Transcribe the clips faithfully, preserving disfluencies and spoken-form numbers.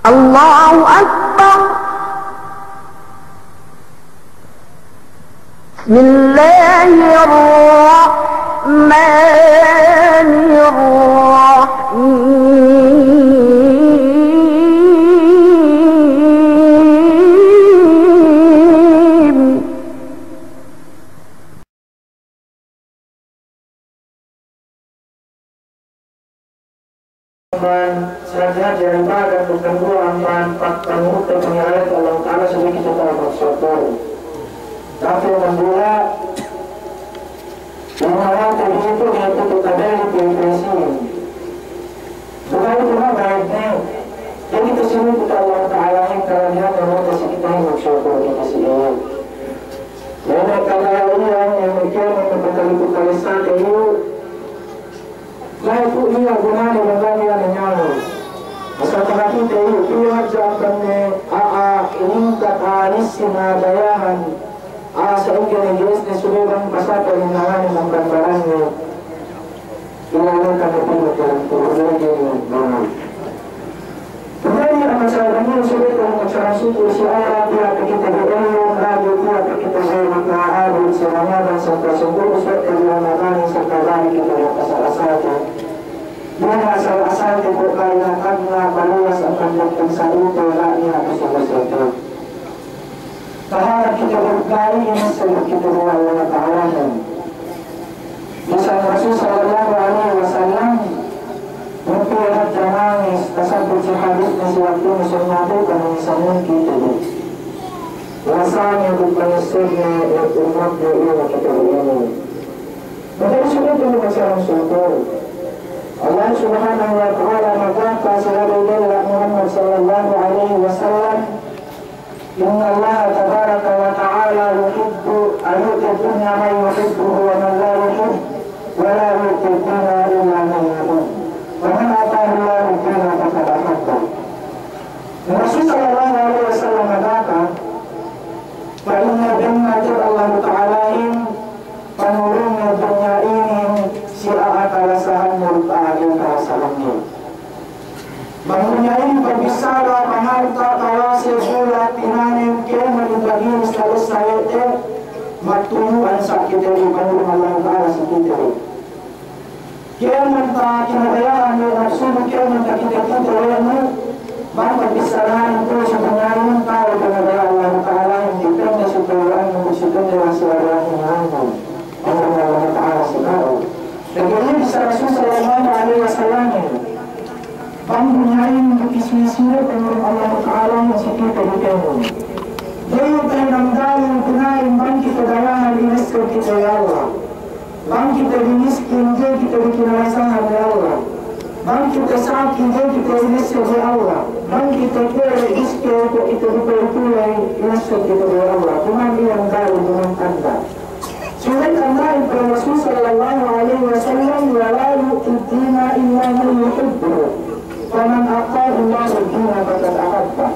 الله أكبر. بسم الله الرحمن الرحيم. Amban sahadja-hadja ibadat duk tanduwa amban pag-, pangurut pangilale Allah Ta'ala subey kite ta'u magsukur. Tapi amban dula, ibadat itu, itu tu kadali pilipisin. Bukan itu mah baiknya. Jadi kite subey kite Allah Ta'ala in kalabihan yang mau kasi kite in magsukur kite si iye. Lalu kata iyan yang demikian yang berkali-kali sate iyu. Lalu iyu gunane bang iyan nyawa. Asal kahātite iyu, iyu hadja amban ne a'a lingkat a'a lissin a'a dayahan. A'a sa'ingge ne ge'esne subey bang pasapa linanganin amban baranne. Ilaleka ne pinu dalam kubur lagi ne bang. Jadi, a'a masalah ini subey kite magsukur si Allah, tiya' pe kite bi ellum, lagi' tiya' pe kite bi maka'abut si Ramadan, sangka sungguh, subey kite bi Ramadan, sangka balik kite bi asal-asalte. Iye ne asal-asalte, kuwe' balik na tagna', baluwas amban duk pangsalte, lagi' na kusa-kusalte. Taharap kite bi ga'i, inissab kite bi Allah Ta'alahin. Bisan Rasul sallallahu alaihi wasallam, mungkin hadja nangis, tasabbut si hadisne si waktu ne sunnatu, panangisanne kite bi. Lasane duk panissabne, duk ummatne, iye ne kite bi inin. Maka subey kite bi magsukur. Allah Subhanahu wa Ta'ala magkata si Nabi Muhammad sallallahu alaihi wasallam, إن الله تبارك وتعالى يحب أن يؤتي الدنيا من يحبه ومن لا يحب، ولا يؤتي الدنيا إلا من يحب، ومن أعطاه الله الدنيا فقد أحبه. Rasul sallallahu alaihi wasallam magkata, pa'inne bennal Allah Ta'alahin pangurungne dunya inin si a'a kalasahanne duk a'a kalasahanne. Bang dunya inin pabissara, pangalta', kawase, bulak, tinanem, kēmon in baginis talessa we' te, magtuyu'an sa' kite bi pangurung Allah Ta'ala si kite bi. Kēmon ta kinabaya'an we' napsunu, kēmon ta kite-kite we' nu, bang pabissarahin tu'u si dunya inin, ta'u kinabaya'an Allah Ta'ala, in depende si tuyu'annu, si depende si arahin anu. Pangurung Allah Ta'ala si ka'u. Pegge' iye bissā Rasul sallallahu alaihi wasallam, bang dunya inin duk isi-isine pangurung Allah Ta'ala si kite bi kēmon. Ga'i tahinang dalil kunahin bang kite dayahan inissab kite we' Allah. Bang kite bi miskin, ga'i kite bi kinalasahan we' Allah. Bang kite saki, ga'i kite inissab we' Allah. Bang kite kere, iske, ga'i kite bi kule-kule, inissab kite we' Allah. Kuman iyan dalil, kuman tanda'. Subey kite bi pa'in Rasul sallallahu alaihi wasallam, ولا يؤتي الدنيا إلا من يحبه، فمن أعطاه الله الدنيا فقد أحبه.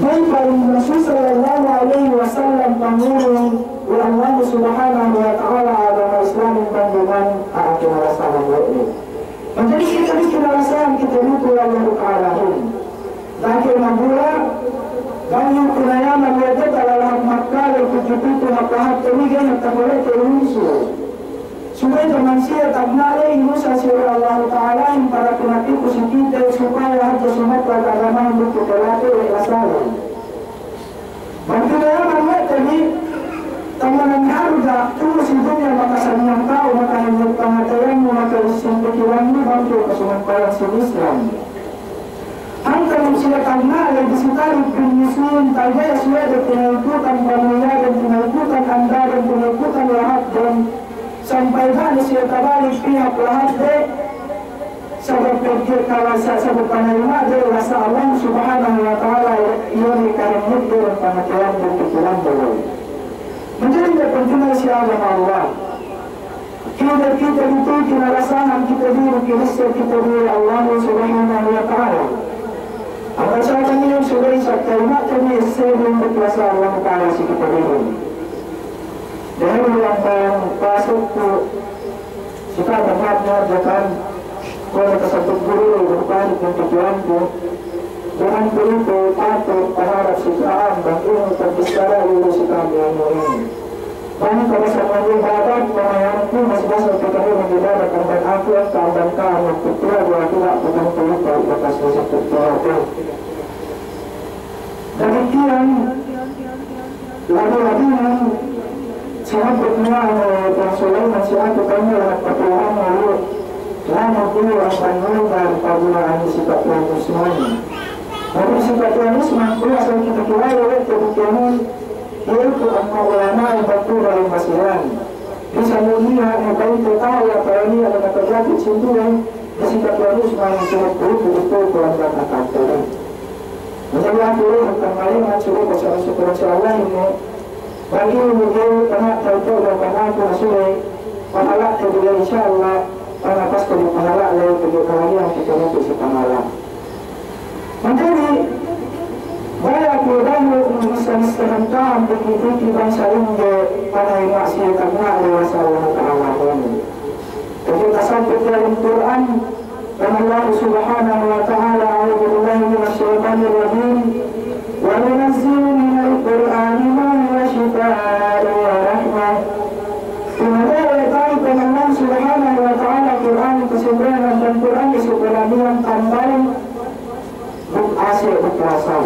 Ga'i pa'in Rasul sallallahu alaihi wasallam pangurung we' Allah Subhanahu wa Ta'ala agama Islamin bang duma'in a'a kinalasahan we' ne. Manjari kite bi kinalasahan kite bi tu Allah Ta'alahin. Dake magula, bang iyu kinayaman we' te, talahat makkale, kuju pitu, makkahap te, nige, hatta kole te, insu. Subey taman siye tagna' le, inusa siye we' Allah Ta'alahin para pinapiku si kite, supaya hadja sumakkal agamahin duk kite late we' lasahan. Bang kinayaman we' te bi, tamanan harga', tu'u si dunya makasaniyang ta'u, makahanyut pangateyannu, makaissin pikilannu, bang kew kasumampalan si Islam. Hangkan siye tagna' le, disi tarik bin miskin, taga' siye de tinaikutan pamilyaden, tinaikutan andaden, tinaikutan lahatden, sampay ga' ne siye tabalik pihak lahatde, sabab pegge' kalasa, sabab panayima'de lasa Allah Subhanahu wa Ta'ala, iye ne kahanyutde pangateyande, pikilanne. Manjari me' pagtunay si agama Allah. Kite-kite bi tu kinalasahan kite bi, kinissab kite bi Allah Subhanahu wa Ta'ala. Amban sabab iyan subey sa' tayima' kami essebun duk lasa Allah Ta'ala si kite bi. Dahil iyan pasuk ku si kata-kata jakan. Kuwe' ne tasabut guru, ibu balik ne pikilanku, jangan pilitu patut paharap si ka'am bang ine pagbissara ilu si ka'am ilu inin. Bang kabasan ibadat, pamayanku, mas-mas ne pikahin ibadat, amban aku, amban ka'am, amban pilitu, dua pilitu, bukan pilitu, bakas ne si pilitu. Damikkiyan, labi-labi ne, sinabbut ne, eh, Tuwan Sulaiman si aku kami, anak patuhan, lalu, lalu dulu amban mulda pagulaan si Patuhan Usman. Lalu si Patuhan Usman, kuwe' asal kite kilale we' te bi kēmon, iye ku ampa ulama' iye ku dalam masilan. Bisan mu niya' ne bang te tau ya, kalau niya' ne nakajati sinduwe, si Patuhan Usman, sinabbut ku, ku, ku, ku, amban akal tadi. Manjari aku le, hangkan malengan sure ko sa, sukura si Allah inin. Bang ine mu ga'i panahtau tu, bang panahtau na sure, pahala' te bi le, insya Allah, panapas te bi pahala' le, pegge' kalagihan kite ne si pahala'. Manjari, baya' ku dahu' missā-missā hangkan, piki-piki bang sa'ingge panayima' siye tagna' le, insya Allah, ta'ala inin. Pegge' tasabbut dalem Kur'an, Qala Allahu subhanahu wa ta'ala, a'udhu billahi minash shaytanir rajim. Wa nunazzilu minal Qur'ani ma huwa shifaa'un wa rahmah. Pinadala tayo Panginoon subhanahu wa ta'ala Kur'an, kasimbanan dan Kur'an isu Kur'an yang tambal duk ase' duk lasa.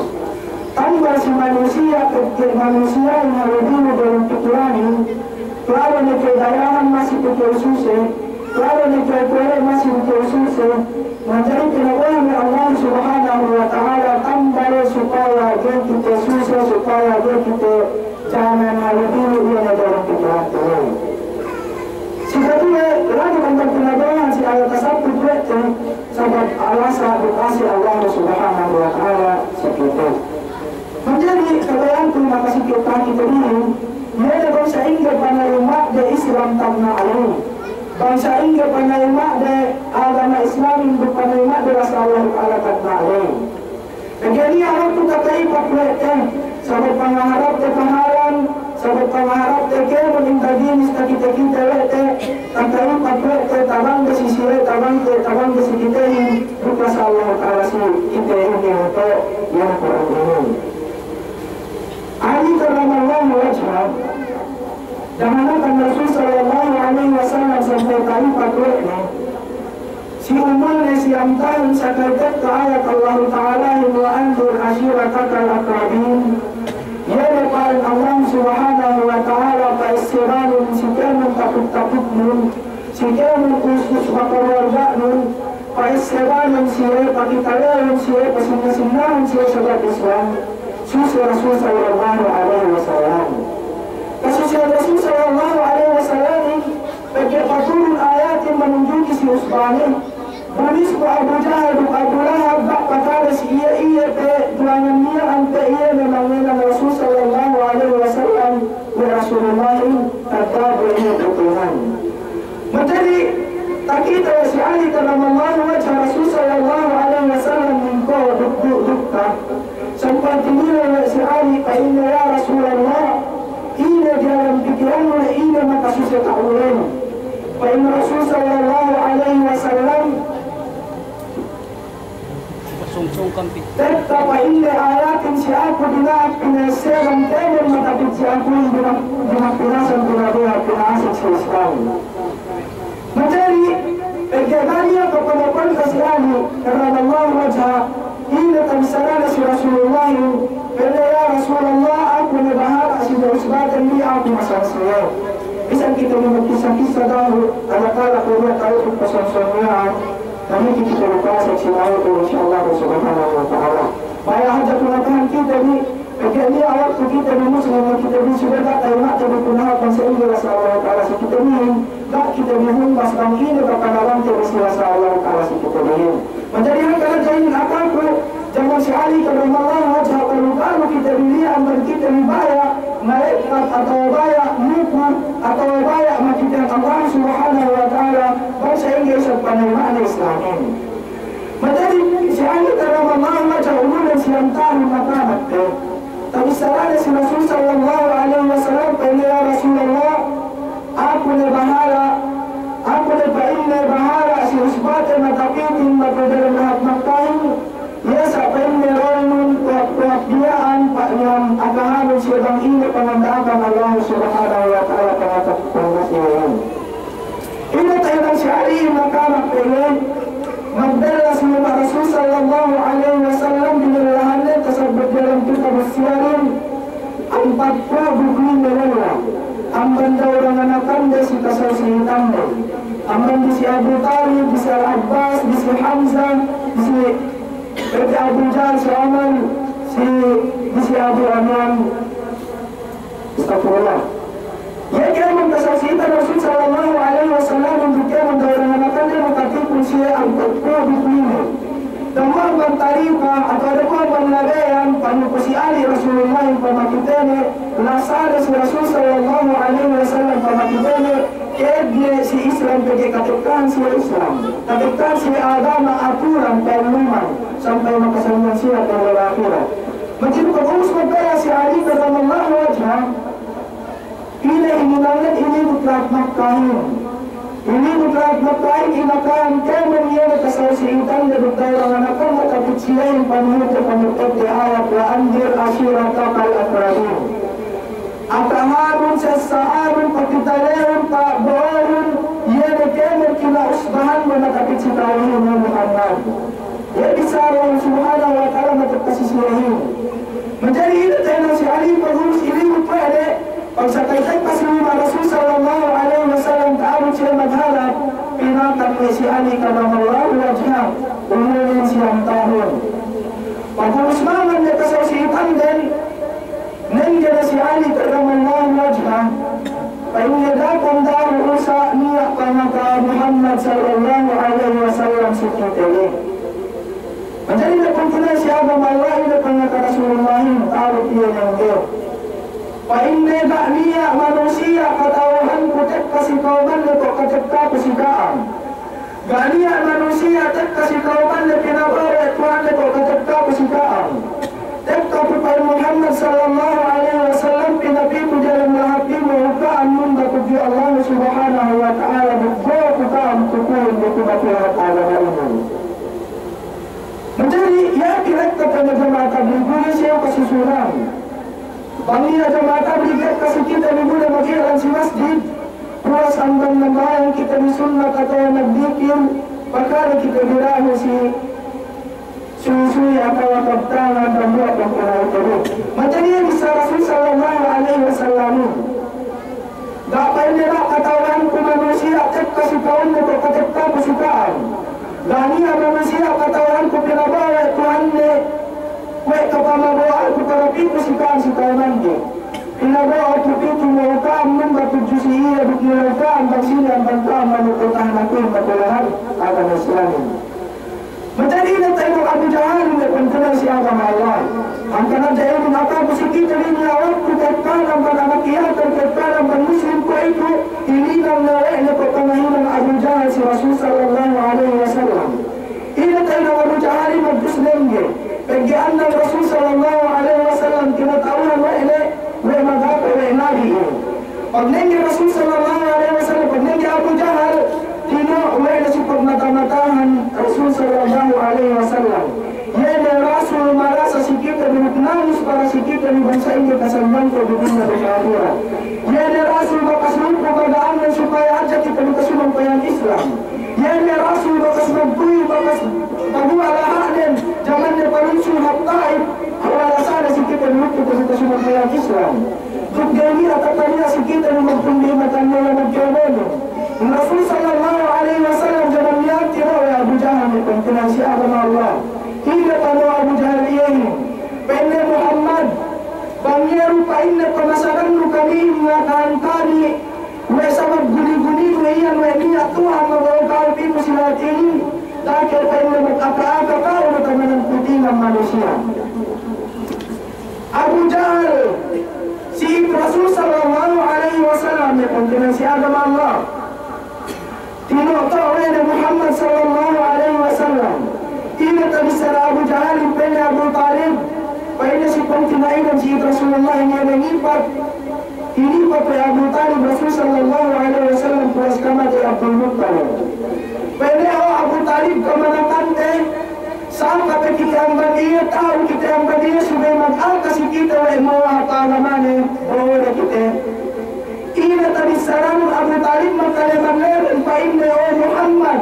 Tambal si manusiya', pegge' manusiya' in halubilu dalem pikiranin, klaro ne kew dayahan masi pe kew suse, klaro ne kew kuwe' masi pe kew suse. Manjari pinabo'o we' Allah subhanahu wa ta'ala tambal supaya ga'i kite suse, supaya ga'i kite janan halubilu iye ne dalem pikirante. Si katuwe, labi amban pinabo'ohan si ayat tasabbut we' te, sabab alasa duk ase' Allah subhanahu wa ta'ala si kite. Manjari, kabaya'anku makasiki' takite bi inin, iye ne bang sa'ingge panayima'de Islam tagna' le. Bang sa'ingge panayima'de agama Islamin duk panayima'de lasa Allah ta'ala tagna' le. Pegge' niya' waktu tata'ipak we' te, sabab pangaharapte pahalan, sabab pangaharapte kēmon in daginis takite-kite we' te, tata'ipak we' te, tabangde si siye, tabangde, tabangde si kitehin, duk lasa Allah ta'ala si kitehin iye ne tu, iye ne Kur'an inin. Ali karramallahu wajhah, dahanakan Rasul sallallahu alaihi wasallam sampay ta'ipak we' ne, si umulne siyam tahun sakay tekka ayat Allahu ta'alahin, wa anzir ashiratakal aqrabin. Iye ne pa'in Allah subhanahu wa ta'ala, pa'essebanun si kēmon tapuk-tapuknun, si kēmon us-, usba kaluwarganun, pa'essebanun siye, pakitalehun siye, pasinna-sinnahun siye sabab Islam, suse Rasul sallallahu alaihi wasallam. Pasusehan Rasul sallallahu alaihi wasallamin, pegge' paturun ayatin manunjuki si usbane. Bulis ku Abu Jahal duk Abu Lahab, ga' pakale si iye, iye pe duwangan miya'an pe iye ne mangenang Rasul sallallahu alaihi wasallam, we' Rasulullahin, kadab we' iye pe Tuhan. Manjari takite we' si Ali karramallahu wajhah Rasul sallallahu alaihi wasallam mingko duk, duk, dukka. Sampay tinile we' si Ali, pa'inne, "Ya Rasulallah, ine diyalem pikirannu, ine makasuse ka'u ley?" Pa'in Rasul sallallahu alaihi wasallam, Tekka pa'inne ayatin si aku dina'ak pina'esseban kēmon matapit si aku dina'ak, dina'ak pinasan pinabo'o pina'asek si Islam. Manjari, pegge' niya' kapanapan ka si Ali, karramallahu wajhah, ine tabissarane si Rasulullah, pa'inne, "Ya Rasulallah, aku ne bahala' si usbaten bi aku masansel." Bisan kite magkissa-kissa dahu', adakala' kuwe' niya' ta'u pasonsongan, Damikkiyan kite bi pasek si ma'u, insya Allah subhanahu wa ta'ala. Baya' hadja kunatahan kite bi, pegge' niya' waktu kite bi Muslim, kite bi subey, ga' taima'te bi kunahap bang sa'ingge lasa Allah ta'ala si kite bi, ga' kite bi humbas bang ine kapanabangte bi si lasa Allah ta'ala si kite bi. Manjari hangkan hadja inin akalku, jaman si Ali karramallahu wajhah, kalu-kalu kite bi liya' amban kite bi baya' malekkat atawa baya' muku atawa baya' makitehan Allah subhanahu wa ta'ala, bang sa'ingge isab panaima'ne Islamin. Manjari si Ali karramallahu wajhah umulnen siyam tahun matamat te. Tabissarane si Rasul sallallahu alaihi wasallam, pa'inne, "Ya Rasulallah, aku ne bahala', aku ne," pa'inne, "bahala' si usbaten matapitin matu'u dalem lahat Makkahin, iye sa' pa'inne rornun kuwat-kuwat biya'an pa'niyam akahanun siye bang ine panganda'akan Allah Subhanahu wa Ta'ala pangatakutan siye. Ine tahinang si Ali makanak pa'inne, magdella si luma' Rasul sallallahu alaihi wasallam dinellahannen tasabbut dalem kitab Siyarin, ampatpū' duk lime lella, amban daw danganakande si kasawsi'itande, amban disi Abu Talib, disi Al-Abbas, disi Hamzah, disi pegge' Abu Jahal si Aman, si, disi Abu Aman. Astagfirullah. Iye kēmon kasawsi'itan Rasul sallallahu alaihi wasallam, duk kēmon daw danganakande makatipun siye ampatpū' duk lime. Dambuwa' amban taripa atawa dambuwa' amban labeyan panuku si Ali Rasulullah pamakitene, lasane si Rasul sallallahu alaihi wasallam pamakitene, kēdne si Islam pegge' katekkahan siye Islam, katekkahan siye agama, aturan, pa'elluman, sampay makasannyang siye pa'elluman ahirat. Magin pag'ubus magdella si Ali karramallahu wajhah, ine hininangne, iye duk lahat Makkahin. Iye duk lahat Makkahin, inakahan kēmon iye ne kasawsi'itande duk daw danganakande tapit siyehin panuhutde, panuhutde ayat, "Wa anzir ashiratakal aqrabin." Akahanun, sessa'anun, pakitalehun, pa'bo'ohun iye ne kēmon kina'usbahannu matapit si ka'uhin, ya Muhammad. Iye bissara Allah Subhanahu wa Ta'ala matekka si siyehin. Manjari ine tahinang si Ali pag'ubus iye duk we' de, pagsakay tekka si luma' Rasul sallallahu alaihi wasallam ta'abut siye maghalad, pinakan we' si Ali karramallahu wajhah, umulnen siyam tahun. Pag'ubus mangan ne kasawsi'itanden, nengge ne si Ali karramallahu wajhah, pa'inne, da'a ku dahu' sa' niya' pangaka Muhammad sallallahu alaihi wasallam si kite ley. Manjari ne pungtina'i si agama Allah, ine pangaka Rasulullahin, ta'abut iye nengge. Pa'inne, ga' niya' manusiya' kata'uhanku tekka si kawmanne ko' katekkaku si ka'am. Ga' niya' manusiya' tekka si kawmanne pinabo'o we' Tuhanne ko' katekkaku si ka'am. Tekka ku, pa'in Muhammad sallallahu alaihi wasallam, pinapiku diyalem lahat lime, ka'am numba tudju Allah Subhanahu wa Ta'ala, duk bo'o ku ka'am tukuhun duk ku matulahat agama inin. Manjari, iye kite, pa'in jama'a tabligh, bu ne siye kasusunan. Bang niya' jama'a tabligh tekka si kite, bu ne magheran si masjid, puwas amban nambahayang kite bi sunnat atawa magdikir, pakale kite bi dahu' si suwi-suwi atawa kabtangan dambuwa' pangkalaw tebu. Manjari iye bissā Rasul sallallahu alaihi wasallam. Ga' pa'inne, ga' kata'uhanku manusiya' tekka si kawmanne ko' katekkaku si ka'am. Ga' niya' manusiya' kata'uhanku pinabo'o we' Tuhanne, we' kapamabo'o'anku parapiku si ka'am si kawmanne. Pinabo'o ku pitu me' ka'am numba tudju si iye duk me' ka'am bang sine amban ka'am manukul tahanakun matulahan agama Islamin. Manjari ine tahinang Abu Jahal, me' pungtina'i si agama Allah. Hangkan hadja inin ataku si kite bi niya' waktu tatkala amban anak iyatim, tatkala amban muslim kuwe'itu, hininang ne we' ne ko' pangahinang Abu Jahal si Rasul sallallahu alaihi wasallam. Ine tahinang Abu Jahal, magdus nengge. Pegge' annal Rasul sallallahu alaihi wasallam kinata'uhan we' ne, we' magapa we' nabi iye. Pagnengge Rasul sallallahu alaihi wasallam, pagnengge Abu Jahal, tino'o we' ne si pagmata-matahan Rasul sallallahu alaihi wasallam. Iye ne Rasul marasa si kite bi duk nangus para si kite bi bang sa'ingge kasannangte bi dunya duk ahirat. Iye ne Rasul bakas lupu maga'annen supaya hadja kite bi kasumampayang Islam. Iye ne Rasul bakas magtuyu, bakas paguwa' laha'nen, jamanne palunsu hap Taif, hawal asane si kite bi waktu kasumampayang Islam. Duk ga'i niya' tataniya' si kite bi magpundi matanne magkebonu. Rasul sallallahu alaihi wasallam jaman niya' tino'o we' Abu Jahal, me' pungtina'i si agama Allah. Ine pa'in Abu Jahal iyehin? Pa'inne, Muhammad, bang iye du pa'inne pamasagannu kami, ngakahan kami, we' sabab guni-guninu iyan we' niya' Tuhan mabo'o ka'u pitu si lahat inin, da'a kew pa'inne magaka-aka ka'u matamanang putingan manusiya'. Abu Jahal, si Rasul sallallahu alaihi wasallam, me' pungtina'i si agama Allah. Tino'o we' ne Muhammad sallallahu alaihi wasallam. Ine tabissara Abu Jahal, pa'inne Abu Talib, pa'inne si pungtina'inen si Rasulullah, ine ne nipat, inipat we' Abu Talib Rasul sallallahu alaihi wasallam puwas kamatey Abdul Muttalib. Pa'inne, "O Abu Talib, kamanakante, saka pe kite amban iye, ta'u kite amban iye, subey magaka si kite we' mo'o hap agamane, bo'o ne kite." Ine tabissaranu Abu Talib, makaleban-leban, pa'inne, "O Muhammad,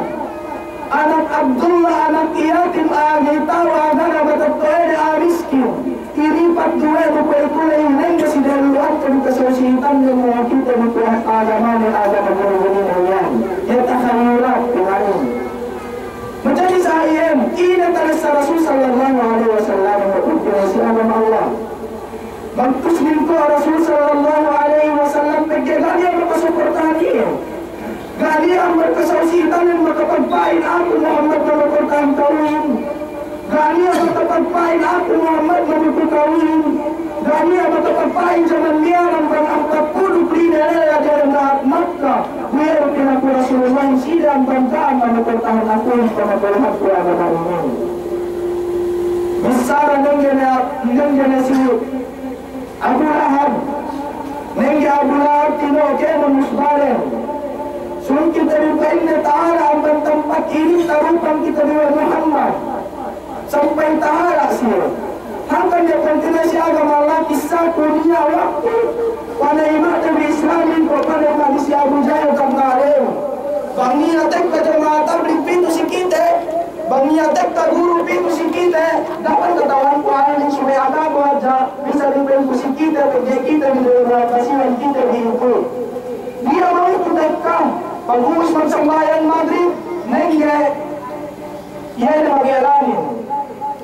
anak Abdullah, anak iyatim, a'a ga'i ta'u agana matetto'ane, a'a miskin. Ilipat du we' nu kuwe'itu ley, nengge si dehellu'ante bi kasawsi'itanne, mo'o kite bi kuwe' agamane, agama guru-gurune iyan." Iye takhayyulat pina'in. Manjari sa iyan, ine talessa Rasul sallallahu alaihi wasallam, magpupina si agama Allah. Magtuslim ko' Rasul sallallahu alaihi wasallam, pegge' ga' niya' makasoportahan iye. Ga' niya' makasawsi'itanin makapagpa'in aku Muhammad manoportahan ka'uhin. Ga' niya' makapagpa'in aku Muhammad manuku ka'uhin. Ga' niya' makapagpa'in jaman niya' amban ampatpū' duk lime lella diyalem lahat Makka. Kuwe' du pinaku Rasulullah, sine amban ka'am manoportahan akuhin, pamaportahan ku agama inin. Bissara nengge ne, nengge ne si Abu Lahab, nengge Abu Lahab tino'o kēmon musbaden. Sūng kite bi pa'inne tahala' amban tampat inin, tarupang kite bi we' Muhammad. Sampay tahala' siye. Hangkan ne kontinue si agama Allah, kissaku niya' waktu panayima'te bi Islamin ko' panayima'te bi si Abu Jahal, karna' lew. Bang niya' tekka jama'a tablig pitu si kite, bang niya' tekka guru pitu si kite, dapat kata'uhanku inin subey agama hadja, bisan du pitu si kite, pegge' kite bi diyalem Basilan, kite bi itu. Niya' mauku tekka, pag'ubus magsambahayang magrib, nengge iye ne magelanin.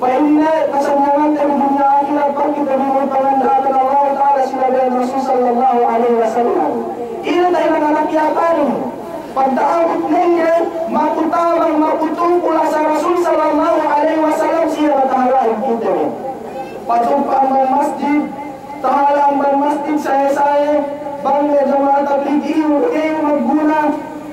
Pa'inne, kasannangante bi dunya ahirat, bang kite bi me' panganda'akan Allah Ta'ala si labeyan Rasul sallallahu alaihi wasallam. Ine tahinang anak iyatanin. Pagta'abut nengge, maku tabang, maku tuku lasa Rasul sallallahu alaihi wasallam, siye matahala'in kite bi. Patup amban masjid, tahala' amban masjid sahe-sahe, bang me' jama'a tablig iyu, ga'i magguna,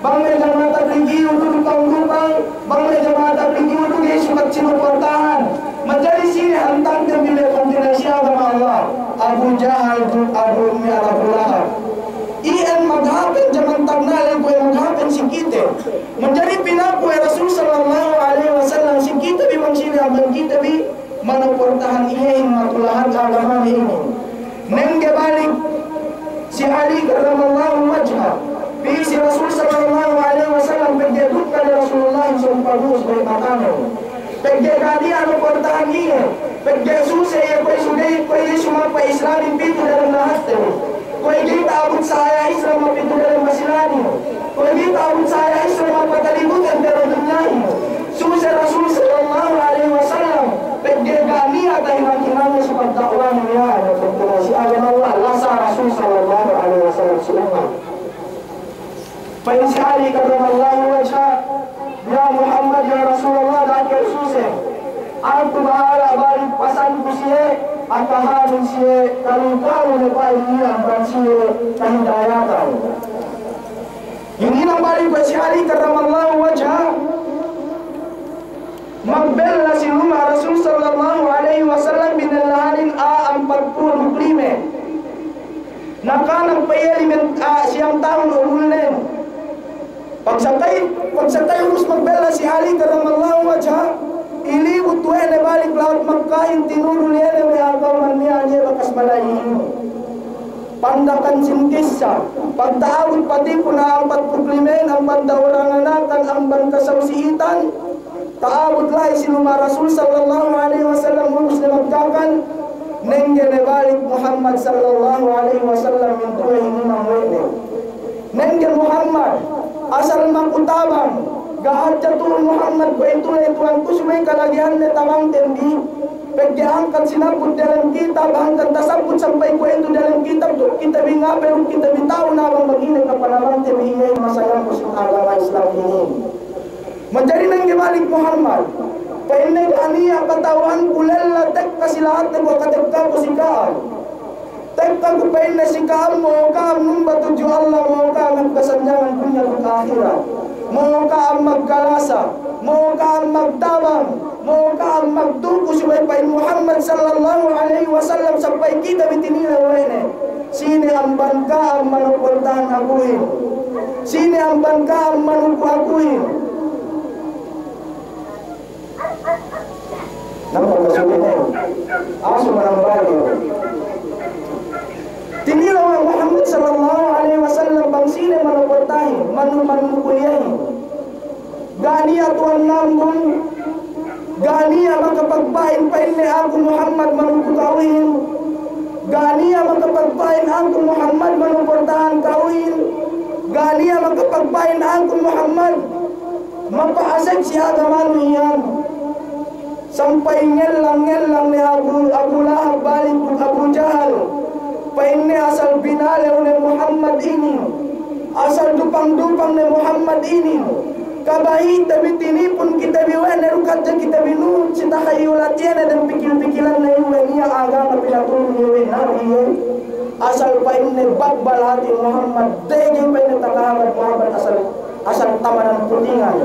bang me' jama'a tablig iyu du duk ka'urupang, bang me' jama'a tablig iyu du ga'i sukat sinoportahan. Manjari sine hantangte bi me' kontinue si agama Allah? Abu Jahal duk Abu, me' Abu Lahab. Iyan maghapen jaman tagna' ley kuwe' maghapen si kite. Manjari pinaku we' Rasul sallallahu alaihi wasallam si kite bi bang sine amban kite bi manoportahan iyehin, matulahan agamane inin. Nengge balik si Ali karramallahu wajhah, pī si Rasul sallallahu alaihi wasallam, pegge' dukka ne Rasulullah, sōng pag'ubus balik matane. Pegge' ga' niya' manoportahan iye. Pegge' suse iye kuwe' sude, kuwe' iye sumapa Islamin pitu diyalem lahatte. Kuwe' ga'i ta'abut sahaya Islam mapitu diyalem Basilanin. Kuwe' ga'i ta'abut sahaya Islam mapatalibutan diyalem dunyahin. Suse Rasul sallallahu alaihi wasallam, pegge' ga' niya' tahinang-hinangne si pagda'wahin iye, ine kontinue si agama Allah, lasa Rasul sallallahu alaihi wasallam si ummat. Pa'in si Ali karramallahu wajhah, "Ya Muhammad, ya Rasulullah, da'a kew suse. Aku bahala' balik pasanku siye, akahanun siye, kalu-kalu ne pa'in niya' amban siye kahidayatan." Iye ne balik we' si Ali karramallahu wajhah, magbella si luma' Rasul sallallahu alaihi wasallam, binellahanin a'a ampatpū' duk lime. Nakanak pe iye lime, ah, siyam tahun umulnen. Pagsakay, pagsakay ubus magbella si Ali karramallahu wajhah, ilibut we' ne balik lahat Makkahin, tinurul iye ne me' a'a kawman miya'an iye bakas mala'ihin. Pandakan sin kissa, pagta'abut patipun a'a ampatpū' duk limehin, amban da'urangan akan, amban kasawsi'itan, ta'abut la'i si luma' Rasul sallallahu alaihi wasallam, ubus ne magkakan, nengge ne balik Muhammad sallallahu alaihi wasallam, mintuwe hinang we' ne. Nengge Muhammad, asal maku tabang, ga' hadja tu'u Muhammad, kuwe'itu ley tuwanku, subey kalagihanne tabangten bi. Pegge' hangkan sinabbut diyalem kitab, hangkan tasabbut sampay kuwe'itu diyalem kitab, duk kite bi ngape, duk kite bi ta'u nabang bang ine kapanabangte bi, iye masayangku sin agama Islam inin. Manjari nengge balik Muhammad, pa'inne, ga' niya' kata'uhanku lella tekka si lahatte kuwe' katekkaku si ka'am. Tekka ku, pa'inne, si ka'am, mo'o ka'am numba tudju Allah, mo'o ka'am magkasanyangan dunya duk ahirat, mo'o ka'am magkalasa, mo'o ka'am magtabang, mo'o ka'am magtuku subey pa'in Muhammad sallallahu alaihi wasallam sampay kite bi tinilay we' ne. Sine amban ka'am manoportahan akuhin? Sine amban ka'am manuku akuhin? Namung kasulihan, asu manambali. Tinilew we' Muhammad sallallahu alaihi wasallam bang sine manoportahin, manu-, manukuliyahin. Ga' niya' tuwan nambung, ga' niya' makapagba'in pa'inne aku Muhammad manuku kawin. Ga' niya' makapagba'in aku Muhammad manoportahan kawin. Ga' niya' makapagba'in aku Muhammad mapa'asek si agamanu iyan. Sampay ngellang-ngellang ne Abu, Abu Lahab balik duk Abu Jahal. Pa'inne asal binalew ne Muhammad inin, asal dupang-dupang ne Muhammad inin, kabahi' te bi tinipun kite bi we' ne duk hadja kite bi nuhut si takhayulat iye ne dem pikil-pikilan ne we' niya' agama pinatulun iye we' Nabi iye. Asal pa'inne bagbal hati Muhammad, dege pa'inne takahagad Muhammad asal, asal tamanan putingan.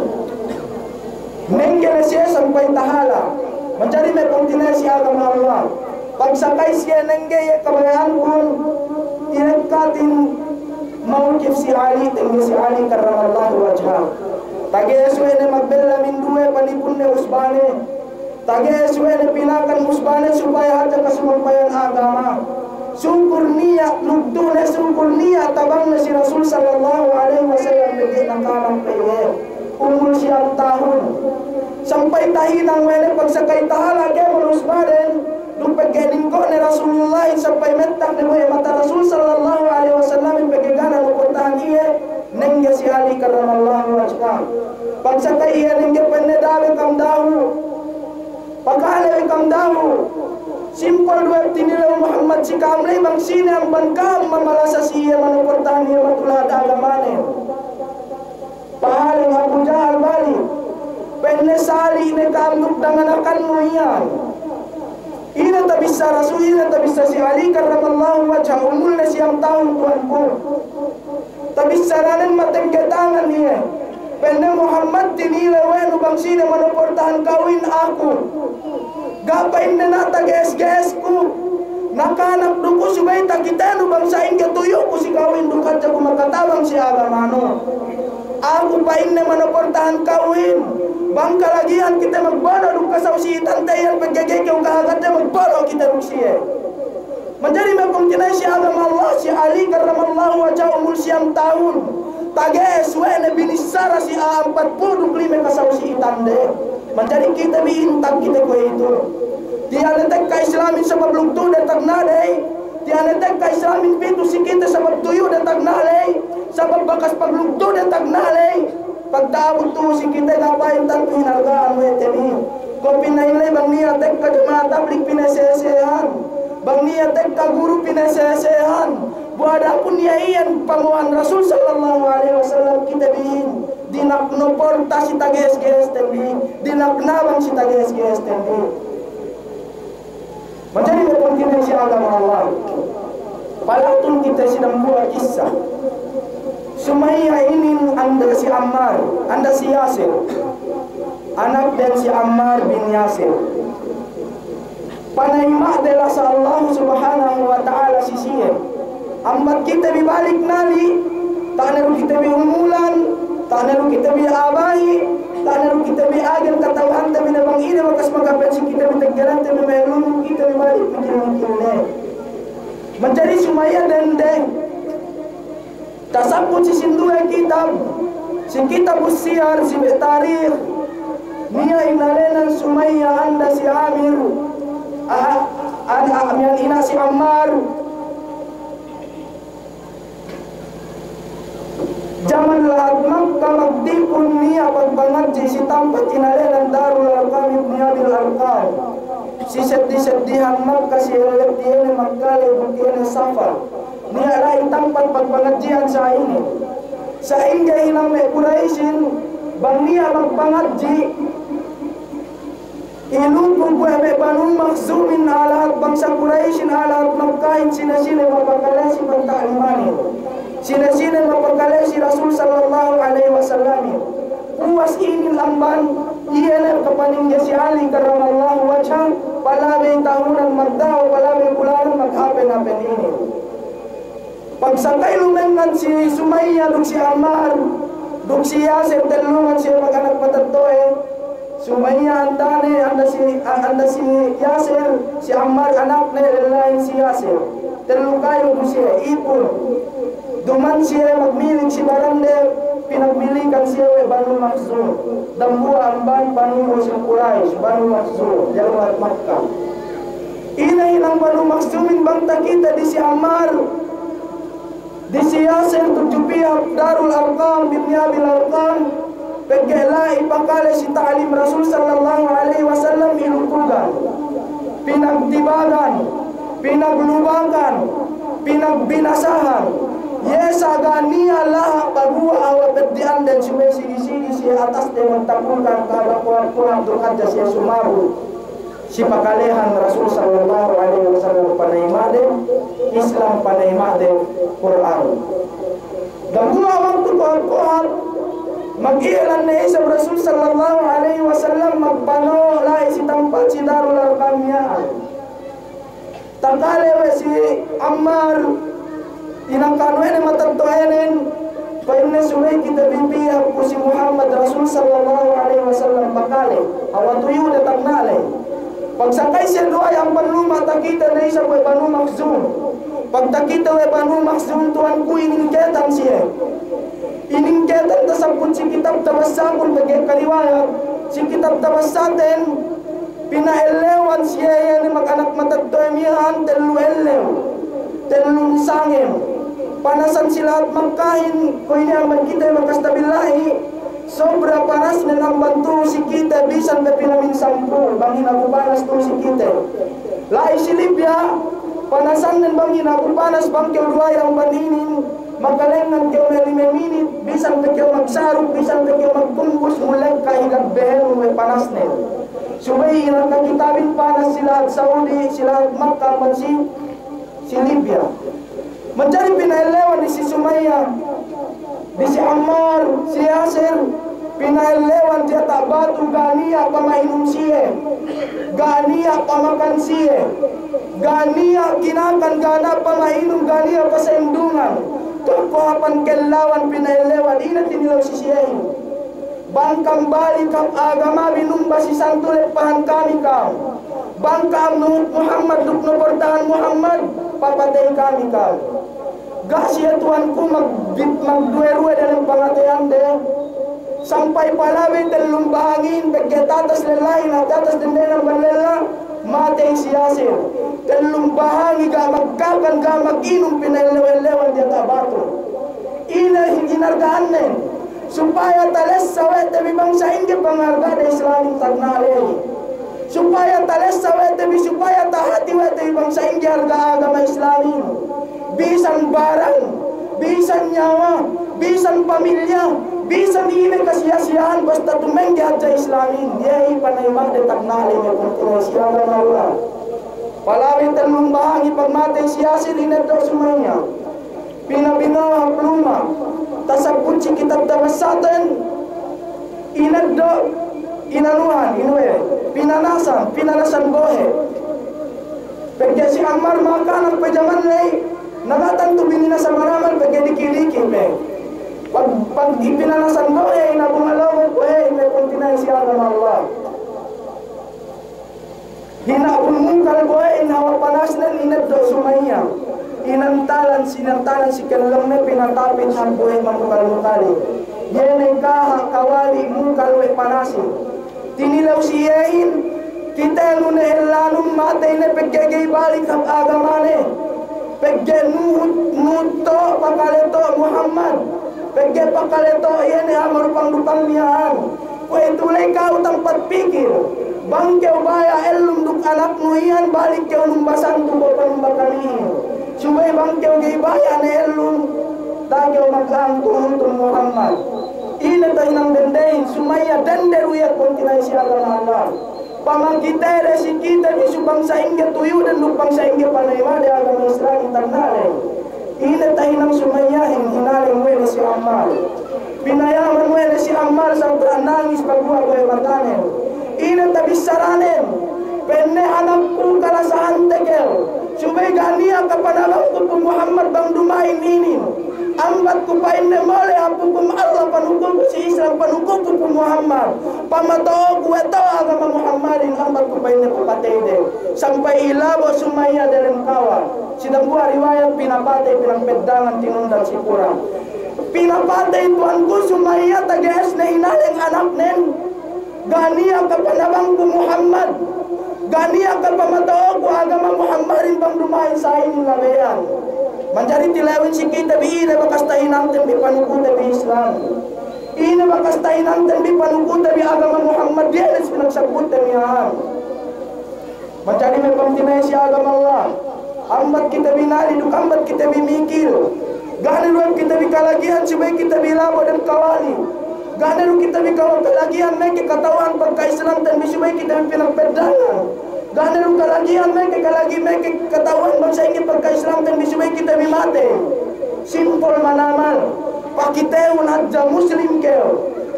Nengge ne siye sampay tahala'. Manjari me' pungtina'i si agama Allah. Pagsakay siye nengge iye kabaya'ankun, inekkatin mawkif si Ali, tengge si Ali karramallahu wajhah. Tage'es we' ne magbella minduwe panipunne usbane. Tage'es we' ne pinakan usbane supaya hadja kasumampayan agama. Sukur niya', lugtu' ne sukur niya' tabang ne si Rasul sallallahu alaihi wasallam pegge' nakanak pe iye. Umul siyam tahun. Sampay tahinang we' ne pagsakay tahala' kēmon usbaden, duk pegge' ningko' ne Rasulullah sampay mettak ne bohe' mata Rasul sallallahu alaihi wasallam pegge' ga' ne maportahan iye, nengge si Ali karramallahu wajhah. Pagsakay iye nengge pa'inne da'a we' kam dahu'. Pakale we' kam dahu'. Simpel du we' tinilew Muhammad si ka'am ley bang sine amban ka'am mamalasa si iye manoportahan iye matulad agamanen. Pahaleng Abu Jahal balik. Pa'inne sali' ne ka'am duk danganakannu iyan. Ine tabissara si, ine tabissara si Ali karramallahu wajhah, umulne siyam tahun tuwanku. Tabissaranen matengge tangan iye. Pa'inne Muhammad tinilew we' nu bang sine manoportahan kawin aku. Ga' pa'inne na' tage'es-ge'esku. Nakanak du ku subey takitenu bang sa'ingge tuyu'ku si kawin duk hadja ku makatabang si agamanu. Aku pa'inne manoportahan kawin. Bang kalagihan kite magbono' duk kasaw si itante iyan pegge' ga'i kew kahagadde magbono' kite duk siye. Manjari me' pungtina'i si agama Allah, si Ali karramallahu wajhah umul siyam tahun. Tage'es we' ne binissara si a'a ampatpū' duk lime kasaw si itande. Manjari kite bi intag kite kuwe'itu. Tiya' ne tekka Islamin sabab lugtu' de tagna' ley. Tiya' ne tekka Islamin pitu si kite sabab tuyu' de tagna' ley. Sabab bakas paglugtu' de tagna' ley. Pagta'abut tu'u si kite ga' pa'in tantu hinalga'an we' te bi. Kuwe' pina'in ley bang niya' tekka jama'a tablig pinasese-sesehan. Bang niya' tekka guru pinasese-sesehan. Bu adapun niya' iyan pamo'an Rasul sallallahu alaihi wasallam kite bi in. Dina'ak noporta si tage'es-ge'esten bi. Dina'ak nabang si tage'es-ge'esten bi. Manjari me' pungtina'i si agama Allah. Palatun kite si dambuwa' kissa. Sumayya inin anda' si Ammar, anda' si Yasir. Anakden si Ammar bin Yasir. Panayima'de lasa Allahu Subhanahu wa Ta'ala si siye. Ambat kite bi balik nali, ta'ane du kite bi umulan, ta'ane du kite bi a'a bahi', ta'ane du kite bi agen kata'uhante bi ne bang ine bakas makapa'in si kite bi teggelante bi, me' lu'u kite bi balik mikil-mikil ne. Manjari Sumayya dende. Tasabbut si sinduwe kitab, si Kitabus Siyar, si me' tarikh, niya' inalenan Sumayya anda' si Amir, a, a, a, miya'an ina' si Ammar. Jaman lahat Makka magtipun niya' pagpangadji' si tampat inalenan Darul Arqam ibni Abil Arqam. Si seddi-seddihan Makka si ellet iye ne Makka ley duk iye ne Safa. Niya' la'i tampat pagpangadji'an sa'inin. Sa'ingge hinang me' Kuraisin, bang niya' magpangadji', ilupu kuwe' me' Banu Makhzumin a'a lahat bangsa Kuraisin a'a lahat Makkahin sine-sine mapakale si pagta'limanin. Sine-sine mapakale si Rasul sallallahu alaihi wasallamin. Puwas inin amban, iye ne kapaningge si Ali karramallahu wajhah, palabey tahunan magda'wa, palabey bulanan maghapen-hapen inin. Pagsakay lumengngan si Sumayya duk si Ammar, duk si Yasir tellungan si mag-anak matetto'e, Sumayya antane, anda si, a-, anda si Yasir, si Ammar anakne, lellahin si Yasir. Tellu kayu du siye, ipun. Duma'in siye magmilik si barande, pinagmilikan siye we' Banu Makhzum. Dambuwa' amban Banu Quraish, Banu Makhzum, diyalem Makka. Ine hinang Banu Makhzumin bang takite di si Ammar, di si Yasir tudju pī hap Darul Arqam, Ibni Abil Arqam, pegge' la'i pakale si ta'lim Rasul sallallahu alaihi wasallam ilukugan, pinagtibagan, pinaglubakan, pinagbinasahan. Iye sa' ga' niya' laha' paguwa' awa peddi'anden subey sigi-sigi siye atasde magtakutan, kaga kuwat-kuwat du hadja siye sumabut. Si pakalehan Rasul sallallahu alaihi wasallam panayima'de Islam, panayima'de Kur'an. Dambuwa' waktu kohap-kohap, mag-i'lan ne isab Rasul sallallahu alaihi wasallam, magpano' la'i si tampat si Darul Arqam miya'an. Takale we' si Ammar, inangkan we' ne matetto'anen, pa'inne subey kite bi pī hap ku si Muhammad Rasul sallallahu alaihi wasallam pakale, hawal tuyu'de tagna'le. Pagsakay siye duwa'i amban luma' takite ne isab we' Banu Makhzum. Pagtakite we' Banu Makhzum, tuwanku, iningketan siye. Iningketan tasabbut si kitab tabassakun pegge' kariwayat, si kitab tabassaten, pina'ellewan siye iye ne mag-anak matetto'e miya'an tellu ellew, tellun sangem. Panasan si lahat Makkahin, kuwe' inin amban kite bakas tabillahi, sobra panasnen amban tu'u si kite bisan pe pinaminsampū', bang hinabu panas tu'u si kite. La'i si Libya, panasannen bang hinabu panas bang kew duwa'i amban inin, makalengngan kew me' lime minit, bisan pe kew magsaruk, bisan pe kew magkumbus, mulekka' i gabbehenun we' panasnen. Subey inaka kitabin panas si lahat Saudi, si lahat Makka amban si, si Libya. Manjari pina'ellewan di si Sumayya, di si Ammar, si Yasir, pina'ellewan diyata' batu, ga' niya' pama'inum siye, ga' niya' pamakan siye, ga' niya' kinakan, ga' niya' pama'inum, ga' niya' pasendungan. Tu'u kohapan kellawan pina'ellewan, ine tinilew si siyehin. Bang kam balik hap agama bi, numba si santu leppahan kami kam. Bang kam nuhut Muhammad duk nuportahan Muhammad, papatey kami kam. Ga' siye tuwanku mag-, magduwe-ruwe dalem pangateyande. Sampay palabey tellum bahangi, pegge' tatas lellahin, tatas dendenan bang lella, matey si Yasir. Tellum bahangi ga' magkakan, ga' maginum, pina'ellew-ellewan diyata' batu. Ine hinarga'annen? Supaya talessa we' te bi bang sa'ingge pangarga'de Islamin, tagna'le. Supaya talessa we' te bi, supaya tahati we' te bi bang sa'ingge harga agama Islamin. Bisan barang, bisan nyawa, bisan pamilya, bisan ine kasiya-siyahan, basta tumengge hadja Islamin. Iye i panayima'de, tagna'le, me' pungtina'i si agama Allah. Palabey tellum bahangi, pagmatey si Yasir, ineddo' Sumayya. Pinabino'o hap luma', tasabbut si kitab tabassaten, ineddo', inanuhan, inuwe, pinanasan, pinanasan bohe'. Pegge' si Ammar makanak pe jaman ley, na ga' tantu bininasa manamal pegge' diki'-diki' pe. Pag, pag ipinanasan bohe', inabung alogo bohe', me' pungtina'i si agama Allah. Hinabung mungkal bohe'in, hawal panasnen, ineddo' Sumayya. Inantalan, inantalan si kellemne, pinatapit hap bohe' mamungkal-mungkalin. Iye ne kaha' kawali' mungkal we' panasin. Tinilew si iyehin, kitenu ne ellanun matey ne pegge' ga'i balik hap agamane. Pegge' nuhut, nuhut to', pakale to' Muhammad. Pegge' pakale to' iye ne a'a marupang-rupang miya'an. Kuwe'itu ley ka'u tampat pikil. Bang kew baya' ellum duk anaknu iyan, balik kew numba santu ko' panumba kamihin. Subey bang kew ga'i baya' ne ellum, da'a kew mag'ang tuhutun Muhammad. Ine tahinang dendehin, Sumayya, dende du iye pungtina'i si agama Allah. Pamakitede si kite bi subey bang sa'ingge tuyu'den duk bang sa'ingge panayima'de agama Islamin, tagna'le. Ine tahinang Sumayyahin, hinalem we' ne si Ammar. Pinayaman we' ne si Ammar sampay nangis paguwa' bohe' matanen. Ine tabissaranen? Pa'inne, anakku, kalasahante kew. Subey ga' niya' kapanabangku pu Muhammad bang duma'in inin. Ambatku pa'inne mole' hap hukum Allah, panukuku si Islam, panukuku pu Muhammad. Pamata'uku we' ta'u agama Muhammadin, ambatku pa'inne papateyde. Sampay ilabo' Sumayya delem kawa. Si dambuwa' riwayat pinapatey, pinagpeddangan, tinundan si kurang. Pinapatey tuwanku Sumayya tage'esne inaleng anaknen. Ga' niya' kapanabangku Muhammad. Ga' niya' kapamata'uku agama Muhammadin bang duma'in sa'inin labeyan. Manjari tilewin si kite bi ine bakas tahinangten bi panukute bi Islam. Ine bakas tahinangten bi panukute bi agama Muhammad, diye ne si pinagsabbutne miya'an. Manjari me' pungtina'i si agama Allah, ambat kite bi nali duk ambat kite bi mikil. Ga' ne du kite bi kalagihan subey kite bi labo' dem kawali. Ga' ne du kite bi kawa-, kalagihan meke kata'uhan pagka-Islamten bi subey kite bi pinagpeddangan. Ga' ne du kalagihan meke kalagi-, meke kata'uhan bang sa'ingge pagka-Islamten bi subey kite bi matey. Simpel manamal. Pakitehun hadja Muslim kew.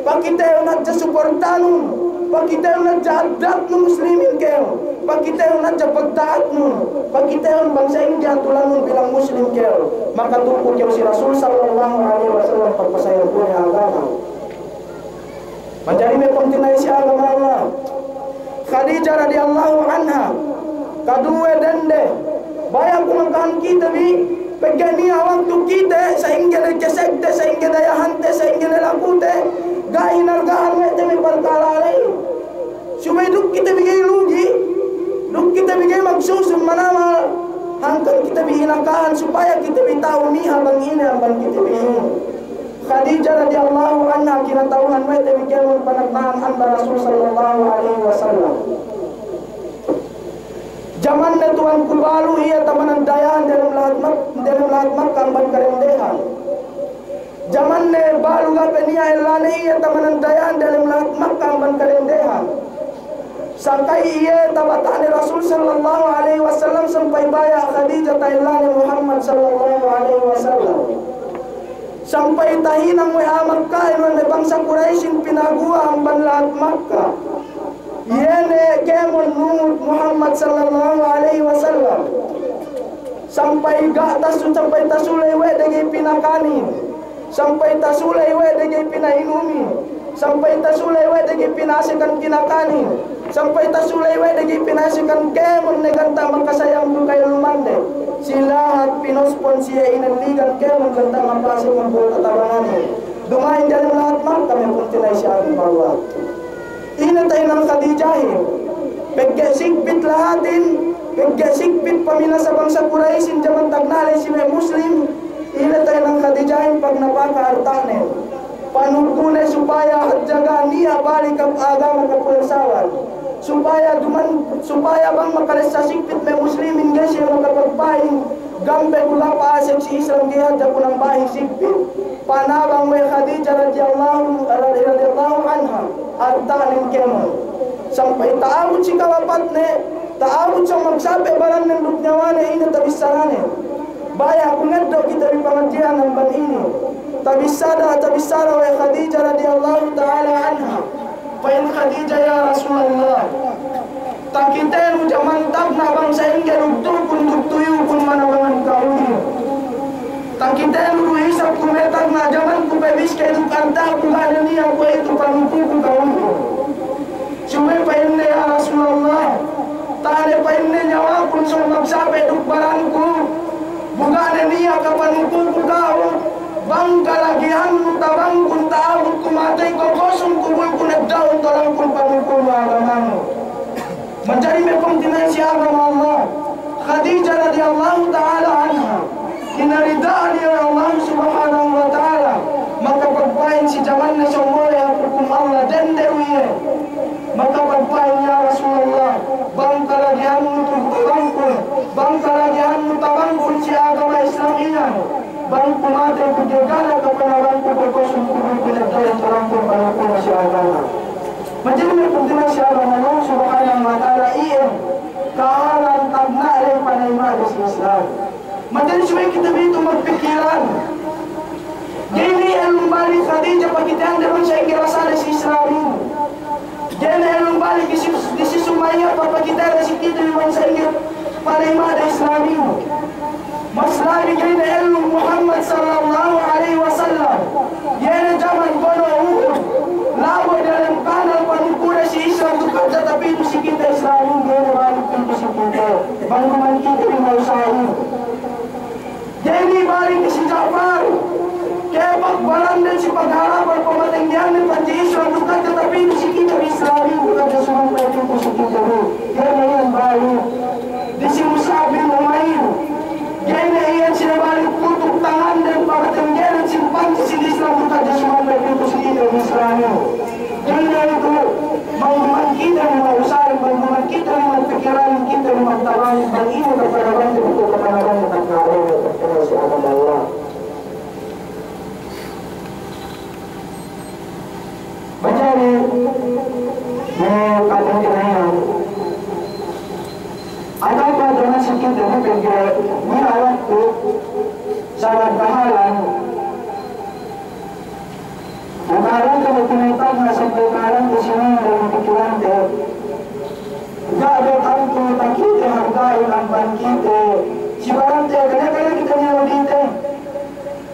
Pakitehun hadja suportanun. Pakitehun hadja addatnu Muslimin kew. Pakitehun hadja pagta'atnun. Pakitehun bang sa'ingge atulanun bilang Muslim kew. Makatuku kew si Rasul sallallahu alaihi wasallam pagpasayangkune agama. Manjari me' pungtina'i si agama Allah, Khadija radiyallahu anha, kaduwe dende, baya' ku makahan kite bi, pegge' niya' waktu kite, sa'ingge ne kesegte, sa'ingge dayahante, sa'ingge ne lakute, ga' hinalga'an we' te me' parkala' ley. Subey duk kite bi ga'i lugi, duk kite bi ga'i magsusun manamal, hangkan kite bi inakahan supaya kite bi ta'u miha bang ine amban kite bi inin. Khadija radiyallahu anha kinata'uhan we' te bi kēmon panagna'an amban Rasul sallallahu alaihi wasallam. Jamanne tuwan ku balu iye tamanan dayahan delem lahat Mak-, delem lahat Makka amban kadendehan. Jamanne balu ga' pe niya' ellane iye tamanan dayahan delem lahat Makka amban kadendehan. Sangkay iye tabata'ne Rasul sallallahu alaihi wasallam sampay baya' Khadija ta'ellane Muhammad sallallahu alaihi wasallam. Sampay tahinang we' a'a Makka'in we' me' bangsa Kuraisin pinaguwa' amban lahat Makka. Iye ne kēmon nuhut Muhammad sallallahu alaihi wasallam. Sampay ga' tasu-, sampay tasuley we' de ga'i pinakanin. Sampay tasuley we' de ga'i pina'inumin. Sampay tasuley we' de ga'i pinasekan kinakanin. Sampay tasuley we' de ga'i pinasekan kēmon ne ganta' makasayang bu ka'ellumande. Si lahat pinospon siye inelligan kēmon ganta' mapasek magbuka' tabanganin. Duma'in diyalem lahat Makka me' pungtina'i si agama Allah. Ine tahinang Khadijahin? Pegge' sigpit lahatin, pegge' sigpit pamina sa bangsa Kuraisin jaman tagna' ley si me' Muslim, ine tahinang Khadijahin? Pagnapaka arta'nen. Panukune supaya hadja ga' niya' balik hap agama kapulsawan. Supaya duman, supaya bang makalessa sigpit me' Muslimin ga'i siye makapagpa'in, gambe ku ga' pa'asek si Islam ga'i hadja ku nambahing sigpit. Panabang we' Khadija radiyallahu, radiyallahu anha, arta'nen kēmon. Sampay ta'abut si kawapatne, ta'abut sa magsape' barannen duk nyawane, ine tabissarane. Baya' ku ngeddo' kite bi pangadji'an amban inin. Tabissara, tabissara we' Khadija radiyallahu ta'ala anha. Pa'in Khadija, "Ya Rasulullah, takitenu jaman tagna' bang sa'ingge duk tu'ukun duk tuyukun manabangan ka'udin. Takitenu du isab ku me' tagna' jaman ku pe biskey duk arta'ku ga' ne niya' kuwe'itu panukuku ka'udin." Subey pa'inne, "Ya Rasulullah, taha' ne," pa'inne, "nyawakun sōng magsape' duk baranku, bu ga' ne niya' kapanukuku ka'u, bang kalagihannu tabangkun ta'abut ku matey, kokosun kubulkun, edda'un tolangkun panukunu agamanu." Manjari me' pungtina'i si agama Allah, Khadija radiyallahu ta'ala anha, kinarida'an iye we' Allah subhanahu wa ta'ala, makapagpa'in si jamanne sōng mole' hap hukum Allah, dende du iye. Makapagpa'in, "Ya Rasulullah, bang kalagihannu tu tabangkun, bang kalagihannu tabangkun si agama Islam iyan, bang ku matey ku gegana kapanabangku, kokosun kubulkun, edda'un tolangkun panukunu si agama." Manjari me' pungtina'i si agama Allah subhanahu wa ta'ala, iyan kahalan tagna' ley panayima'de si Islam. Manjari subey kite bi tu magpikilan. Ga'i ne ellum balik Khadija pakitehande bang sa'ingge rasade si Islamin. Ga'i ne ellum balik disi, disi Sumayya papakitehande si kite bi bang sa'ingge panayima'de Islamin. Mas labi ga'i ne ellum Muhammad sallallahu alaihi wasallam. Iye ne jaman bono' Uhud. Labo' diyalem kanal panukure si Islam duk hadja tapitu si kite Islamin, ga'i ne balik pitu si kite. Bang duma'in kite bi ma'usa'in. Ga'i ne balik si Ja'far. Kepag balande si pagharapan pamatenggeyanne panji Islam duk hadja tapitu si kite bi Islamin, duk hadja sumampay pitu si kite bi. Ga'i ne iyan balik. Disi Mus'ab bin Umair, ga'i ne iyan sinabalik putuk tanganden pamatenggeyannen si panji si Islam duk hadja sumampay pitu si kite bi Islamin. Ga'i ne itu, bang duma'in kite bi ma'usa'in, bang duma'in kite bi magpikilan, kite bi magtabanin, bang ine kapanabangde, itu kapanabangde, takale, takale si agama Allah. Manjari, me' pa'inte ne iyan. Atawa pa' duma'in si kite bi pegge' niya' waktu, sabab kahalan, kahalan kami tinitagna' sampay kahalan ku sinin dalem pikilante. Ga' du tantu takite harga'in amban kite si barante, kene-kene kite niya' dite.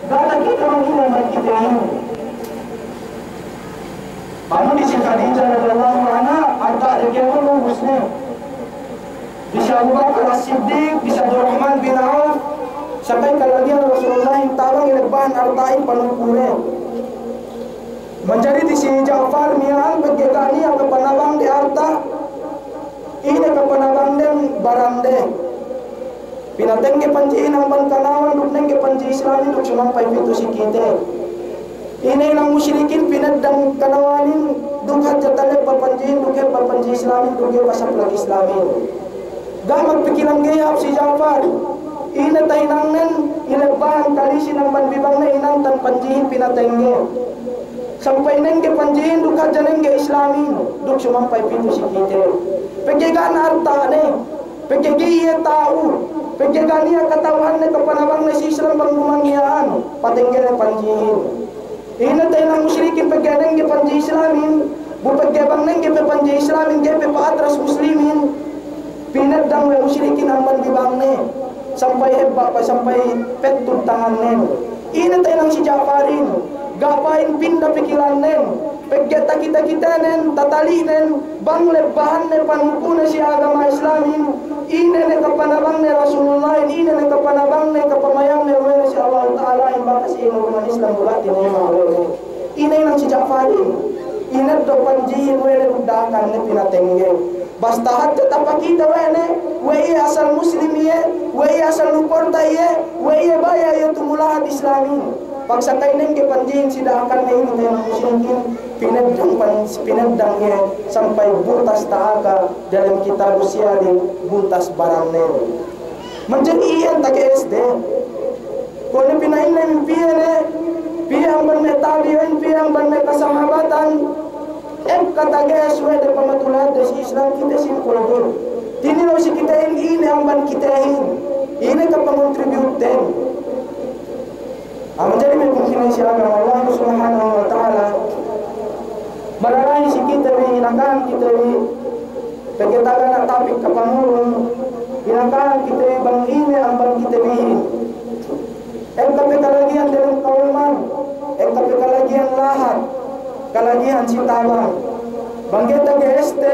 Ga' takite bang ine amban kite inin. Pa'in disi Khadijah radiyallahu anha, arta'de kēmon ubus ne. Disi Abu Bakar As-Siddiq, disi Abdurrahman bin Auf, sampay kalagihan Rasulullahin tabang ilebbahan arta'in panukure. Manjari disi Ja'far miya'an pegge' ga' niya' kapanabangde arta', ine kapanabangden barande. Pinatengge panjihin amban kanawan duk nengge panji Islamin duk sumampay pitu si kite. Ine inang musrikin pineddang kanawanin duk hadja talebba panjihin duk hebba panji Islamin duk ga'i pasaplak Islamin. Ga' magpikilan ga'i hāp si Ja'far. Ine tahinangnen ilebbahan kalisin amban bibangne inantan panjihin pinatengge. Sampay nengge panjihin duk hadja nengge Islamin duk sumampay pitu si kite. Pegge' ga' niya' arta'ne. Pegge' ga'i iye ta'u, pegge' ga' niya' kata'uhanne kapanabangne si Islam bang duma'in miya'an, patenggene panjihin. Ine te inang musrikin pegge' nengge panji Islamin, bu pegge' bang nengge pe panji Islamin, ga'i pe pa'atras muslimin, pineddang we' musrikin amban bibangne, sampay hebba' pe, sampay pettud tangannen. Ine te inang si Ja'farin, ga' pa'in pinda pikilannen, pegge' takite-kitenen, tatali'nen, bang lebbahanne panukune si agama Islamin, ine ne kapanabangne Rasulullahin, ine ne kapanabangne kapamayangne we' ne si Allahu Ta'alahin, bakas ine ummat Islam bu ga' tinayima' we' ne. Ine inang si Ja'farin, ineddo' panjihin we' ne duk da'akanne pinatengge. Basta hadja tapakite we' ne, we' iye asal Muslim iye, we' iye asal nuporta iye, we' iye baya' iye tumulahat Islamin. Pagsakay nengge panjihin si da'akanne inin te inang muslimin, pineddang pan-, pineddang iye sampay buntas ta'aka dalem kitabu siyalin buntas baranne. Manjari iyan taga S D. Kuwe' ne pina'in ne piye ne, piye amban me' tabi'in, piye amban me' kasahabatan, ekka taga S D we' de pamatulahadde si Islam kite sin kultur. Tinilew si kitehin ine amban kitehin, ine kapangontributden. Amu jadi me' pungtina'i si agama Allah Subhanahu wa Ta'ala. Malalahi si kite bi, inakahan kite bi, pegge' taga ne tapik kapangurung, inakahan kite bi bang ine amban kite bihin. Ekka pe kalagihan dalem kawuman, ekka pe kalagihan lahat. Kalagihan si tabang. Bang ga'i taga S D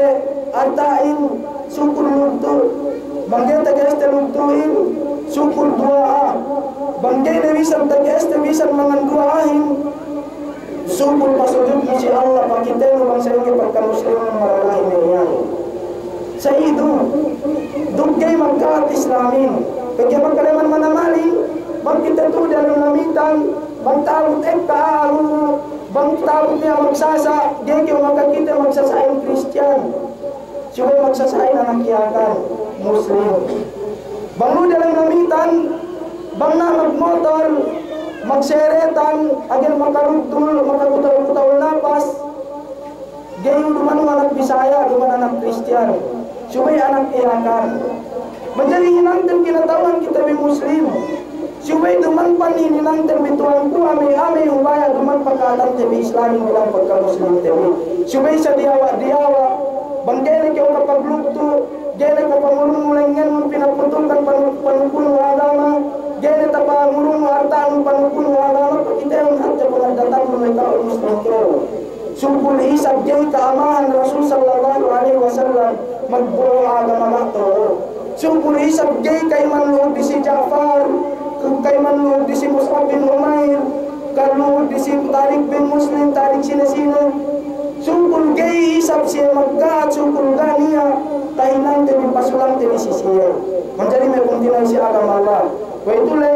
arta'in, sukul lugtu'. Bang ga'i taga S D lugtu'in, sukul duwa'a. Bang ga'i ne bisan taga S D bisan mangan duwa'ahin, sukul pasujudnu si Allah, pakitenu bang sa'ingge pagkamuslimin malalahi ne iyan. Sa'idu, duk ga'i magka'at Islamin. Pegge' magkaleman manamalin, bang kite tu'u diyalem Lamitan, bang ta'abut ekka a'a lu'u, bang ta'abut niya' magsasa', ga'i kew makakite magsasa'in Kristiyan. Subey magsasa'in anak Yakan, Muslim. Bang lu'u diyalem Lamitan, bang na' magmotor, magseretan, agen makalugtul, makakutaul-kutaul napas. Ga'i duma'in anak Bisaya', duma'in anak Kristiyan. Subey anak Yakan. Manjari hinangten kinata'uhan kite bi Muslim. Subey duma'in pa'in hinangten bi tuwan ku amey-amey hubaya' duma'in paka'atante bi Islamin bilang pagkamuslimte bi. Subey sa diyawa'-diyawa'. Bang ga'i ne kew kapaglugtu', ga'i ne kapangurung lengngenun pinaputukan panu-, Ga'i ka'amahan Rasul sallallahu alaihi wasallam magbo'o agama mato'o. Sungkul isab ga'i ka'iman lu'u disi Ja'far, ka'iman lu'u disi Mus'ab bin Umair, kalu'u disi Tariq bin Muslim, Tariq sine-sine. Sungkul ga'i isab siye magka'at, sungkul ga' niya' tahinangte bi pasulangte bi si siye. Manjari me' pungtina'i si agama Allah. Kuwe'itu le,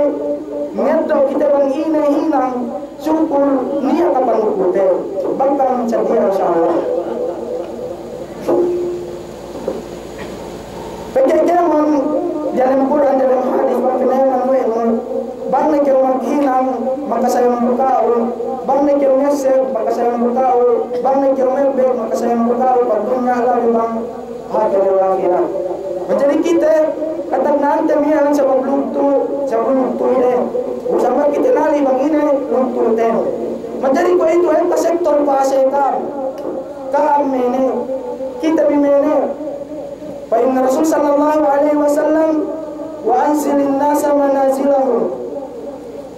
ngeddo' kite bang ine hinang, sungkul niya' kapanukute. Bang kami sadiya, insya Allah. Pegge' kēmon diyalem Kur'an, diyalem hadis, bang pinayaman we' nu, bang ne kew maghinang, makasayang bu ka'u, bang ne kew ngesek, makasayang bu ka'u, bang ne kew mebek, makasayang bu ka'u, pagdunya labi bang hāti wal ahirat. Manjari kite, katagna'ante miya'an sabab lugtu', sabab lugtu' ine. Usama kite nali bang ine lugtu'te. Manjari kuwe'itu enta sektor pasekan. Ka'am mene, kite bi mene. Pa'in Rasul sallallahu alaihi wasallam, "Wa anzilin nasa manazilahum."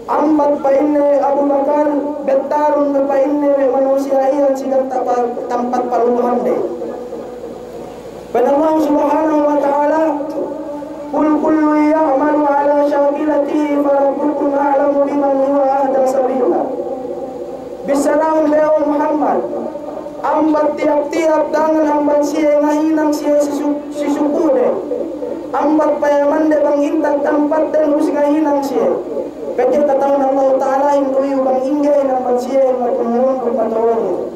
Ambat pa'inne Abu Bakar, bettarun ne pa'inne we' manusiya' iyan si tampat, tampat paluhande. Pa'in Allah Subhanahu wa Ta'ala, "Qul kullun ya'malu ala shakilatihi farabbukum a'lamu biman huwa ahda sabila." Bissarahun be, o Muhammad, ambat tiyap-tiyap dangan amban siye ngahinang siye si su-, si sukude. Ambat payamande bang inta' tampatden ubus ngahinang siye. Pegge' kata'uhan Allahu Ta'alahin du iyu bang ingge amban siye matumunduk mato'ohin.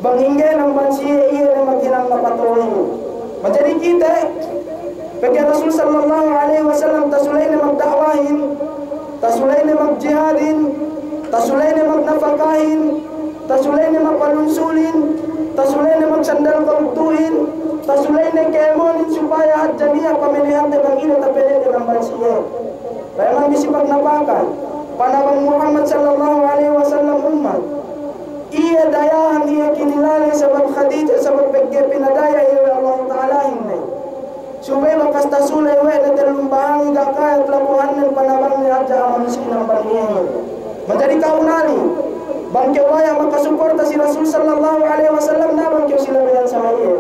Bang ingge amban siye iye ne maghinang mapato'ohin. Manjari kite, pegge' Rasul sallallahu alaihi wasallam tasuleyne magda'wahin, tasuleyne magjihadin, tasuleyne magnapakahin, tasuleyne mapalunsulin, tasuleyne magsandal kawutuhin, tasuleyne kēmonin supaya hadja niya' pamelihante bang ine tapelete amban siye. Payaman bi si pagnapakan, panabang Muhammad sallallahu alaihi wasallam ummat. Iye dayahan iye kinilale sabab Khadijah, sabab pegge' pinadaya iye we' Allahu Ta'alahin ne. Subey bakas tasuley we' ne tellum bahangi ga' kayat lapuhannen panabangne hadja a'a miskin amban iyehin. Manjari ka'u nali, bang kew baya' makasuporta si Rasul sallallahu alaihi wasallam, na bang kew si labeyan sa iye.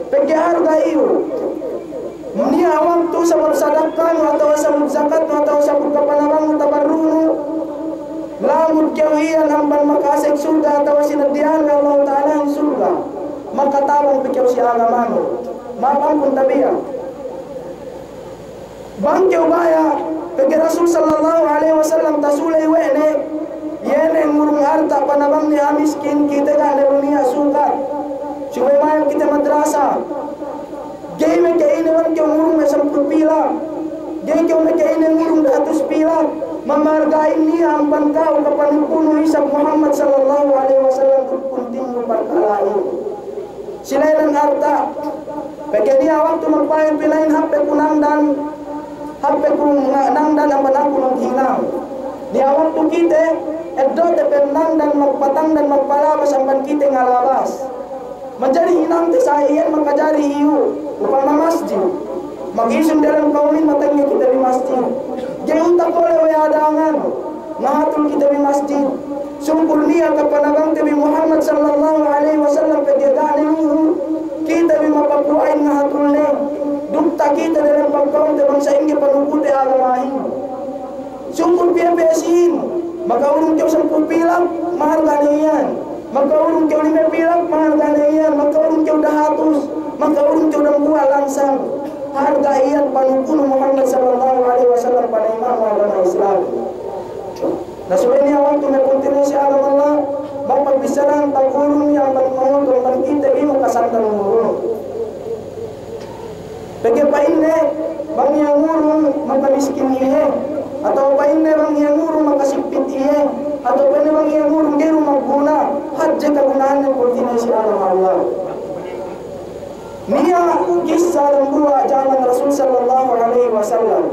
Pegge' harga iyu. Niya' waktu sabab sadakkanu atawa sabab zakatnu atawa sabab kapanabangnu tabarru'nu, lamud kew iyan amban maka'asek surga' atawa sinaddiyahan we' Allahu Ta'alahin surga'. Makatabang pe kew si agamanu. Ma'ap ampun tabiya'. Bang kew baya', pegge' Rasul sallallahu alaihi wasallam tasuley we' ne, iye ne ngurung arta' panabangne a'a miskin, kite ga' ne du niya' sukat. Subey mayam kite madrasa. Ga'i meke ine bang kew ngurung me' sampū' pilak. Ga'i kew meke ine ngurung dahatus pilak. Mamarga'in niya' amban ka'u kapanukunu isab Muhammad sallallahu alaihi wasallam duk kuntingnu parkala'in. Silenan arta'. Pegge' niya' waktu magpa'in pina'in hap pe ku nangdan, hap pe ku nga-, nangdan amban aku maghinang. Niya' waktu kite, eddo'te pe nangdan magpatangdan magpalabas amban kite ngalabas. Manjari hinangte sa iyan makajari iyu, upama masjid. Magisun diyalem kawmin matengnge kite bi masjid. Ga'i utak ole we' a'a dangan. Ngahatul kite bi masjid. Sungkul niya' kapanabangte bi Muhammad sallallahu alaihi wasallam pegge' ga' ne lu'u, kite bi mapapu'ahin ngahatulne. Duk takite diyalem pagkawmte bang sa'ingge panukute agamahin. Sungkul piye-piye sīn, maka'urung kew sampū' pilak, mahal ga' ne iyan. Maka'urung kew lime pilak, mahal ga' ne iyan. Maka'urung kew dahatus, maka'urung kew dambuwa' langsang. Harga' iyan panukunu Muhammad sallallahu alaihi wasallam, panayima'nu agama Islam. Na subey niya' waktu me' pungtina'i si agama Allah, bang pagbissarahan pagurung iyan bang mangutu bang kite inu kasandal ngurung. Pegge' pa'inne bang iye ngurung makamiskin iye, atawa pa'inne bang iye ngurung makasipit iye, atawa pa'inne bang iye ngurung ga'i du magguna, hadje kagunahanne pungtina'i si agama Allah. Niya' kissa dambuwa' jaman Rasul sallallahu alaihi wasallam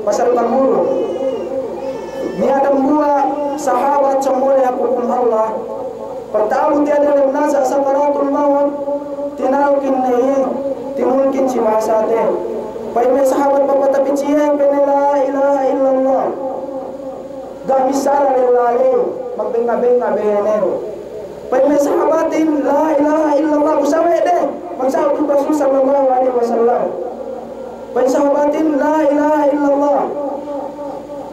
pasal pangurung. Niya' dambuwa' sahabat sambole' hap hukum Allah. Pagta'abut iye diyalem nasa' sakaratul mawt, tinalkin ne iye, tinulkin si bahasate. Pa'in me' sahabat papatapit si iye, pa'inne, "La ilaha illallah." Ga' missara lella ley, magbenga'-benga' benen. Pa'in me' sahabatin, "La ilaha illallah." Bu sawe' de, magsahut Rasul sallallahu alaihi wasallam. Pa'in sahabatin, "La ilaha illallah."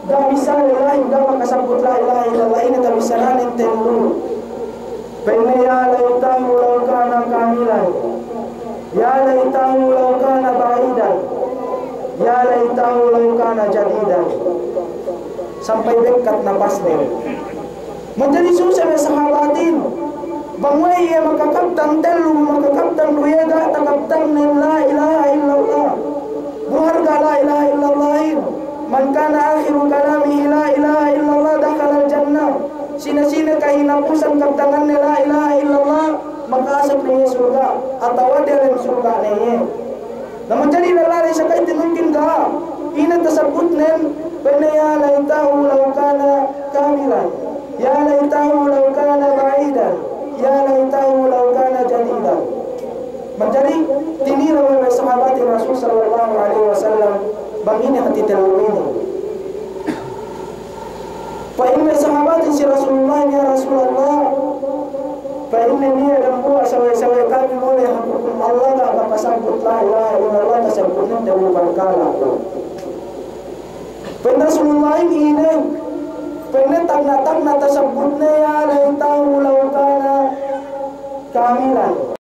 Ga' bisa la'i, ga' makasabbut la ilaha illallah, ine tabissaranen tellu. Pa'inne, "Ya laitahu law kana kamilan. Ya laitahu law kana ba'idan. Ya laitahu law kana jadidan." Sampay bekkat napasnen. Manjari suse me' sahabatin. Bang we' iye makakabtang tellu, makakabtang du iye ga' takabtangnen la ilaha illallah. Bu harga' la ilaha illallahin. "Man kana akhiru kalamihi la ilaha illallah dakhalal jannah." Sine-sine kahinapusan kabtanganne la ilaha illallah, maka'asek ne iye surga', atawa diyalem surga' ne iye. Na manjari lella ne saka'ite mungkin ga', ine tasabbutnen, pa'inne, "Ya laitahu law kana kamilan, ya laitahu law kana ba'idan, ya laitahu law kana jadidan." Manjari tinilew we' sahabatin Rasul sallallahu alaihi wasallam bang ine hati tellu inin. Pa'in me' sahabatin si Rasulullah, "Ya Rasulullah," pa'inne, "niya' dambuwa' sawe'-sawe' kami mole' hap hukum Allah ga' makasabbut la ilaha illallah, tasabbutnen tellu parkala'." Pa'in Rasulullah, "Ine?" Pa'inne, "Tagna'-tagna' tasabbutne, 'Ya laitahu law kana kamilan.'"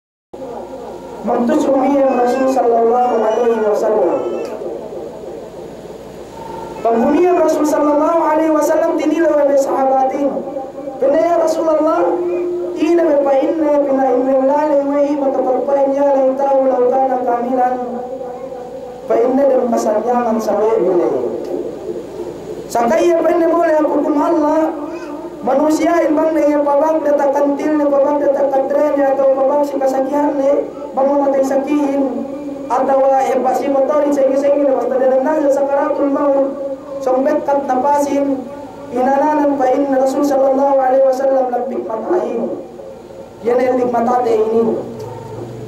Magtus umiyem Rasul sallallahu alaihi wasallam. Pag umiyem Rasul sallallahu alaihi wasallam, tinilew we' me' sahabatin. Pa'inne, "Ya Rasulullah, ine be," pa'inne, "pina'in lella ne we'ey makapagpa'in 'Ya laitahu law kana kamilan'?" Pa'inne, "Dem kasanyangan sawe' bi ne." Saka iye, pa'inne, mole' hap hukum Allah, manusiya'in bang ne iye pabagda' takantilne, pabagda' takadrene, atawa pabagsi kasakihanne, bang mamatey sakihin, atawa ebba' si motorin, sa'ingge-sa'ingge ne, basta diyalem sakaratul maut, sōng bekkat napasin, inananan, pa'in Rasul sallallahu alaihi wasallam, lampik mata'in. Iye ne ellig matate inin.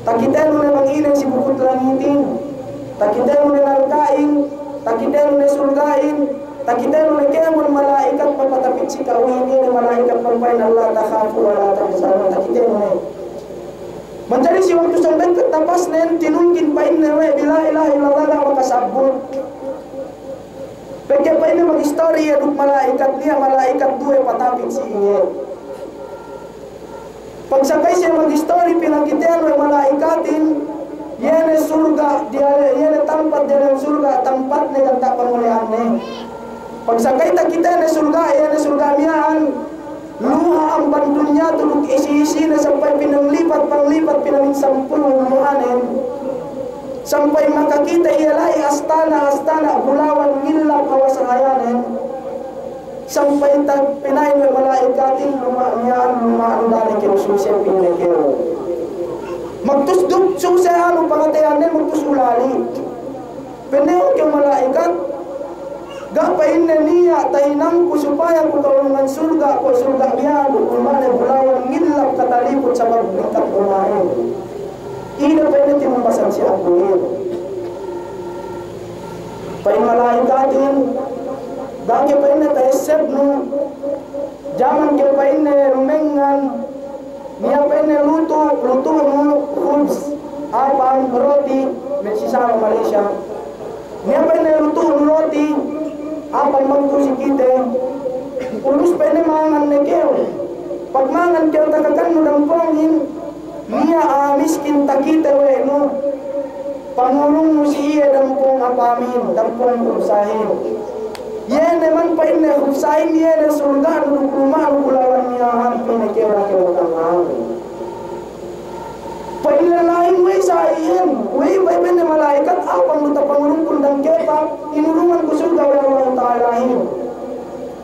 Takitenu ne bang ine si bukut langitin. Takitenu ne narka'in. Takitenu ne surga'in. Takitenu ne kēmon mala'ikat papatapit si ka'uhin, iye ne mala'ikat pagpa'in, "Alla takhafu wa la tahzanu." Takitenu ne. Manjari si waktu sōng bekkat napasnen, tinungkin, pa'inne, we' bi la ilaha illallah ga' makasabbut. Pegge', pa'inne, magistori iye duk mala'ikat, niya' mala'ikat duwe patapit si iye. Pagsakay siye magistori, pinakitehan we' mala'ikatin, iye ne surga', diyalem, iye ne tampat diyalem surga', tampatne ganta' pamole'anne. Pagsakay takitene surga', iye ne surga' miya'an, luha amban dunya tu duk isi-isine sampay pinanglipat-panglipat, pinaminsampū' luhanen. Sampay makakite iye la'i astana'-astana' bulawan ngillap hawal sahayanen. Sampay ta-, pina'in we' mala'ikatin, luma' miya'an, luma' anu, da'a ne kew suse, pī ne kew. Magtus duk suse anu pangateyanne, magtus ulali'. Pa'inne, "O kew mala'ikat, ga'," pa'inne, "niya' tahinangku supaya ku ka'urungan surga', kuwe' surga' miya'an duk luma' ne bulawan ngillap kataliput sabab lingkat luma'in?" Ine, pa'inne, tinumbasan si aku iyan? Pa'in mala'ikatin, "Ga' ke," pa'inne, "ta'essebnu, jaman ke," pa'inne, "lumengngan, niya'," pa'inne, "lutu', lutu'nu khubz, apam, roti, me' si sara Malaysia. Niya'," pa'inne, "lutu'nu roti, apam magtu si kite. Ubus," pa'inne, "mangan ne kew. Pagmangan kew takakannu dampungin, niya' a'a miskin takite we' nu, pangurungnu si iye dampung apamin, dampung khubsahin. Iye ne man," pa'inne, "khubsahin, iye ne surga'nu duk luma'nu bulawan miya'an, pī ne kew, da'a kew makan." Pa'in la'i, "We'ey sa iyan?" "We'ey," pa'inne, "mala'ikat, apam du tapangurungkun dangkepa, inurungan ku surga' we' Allahu Ta'alahin."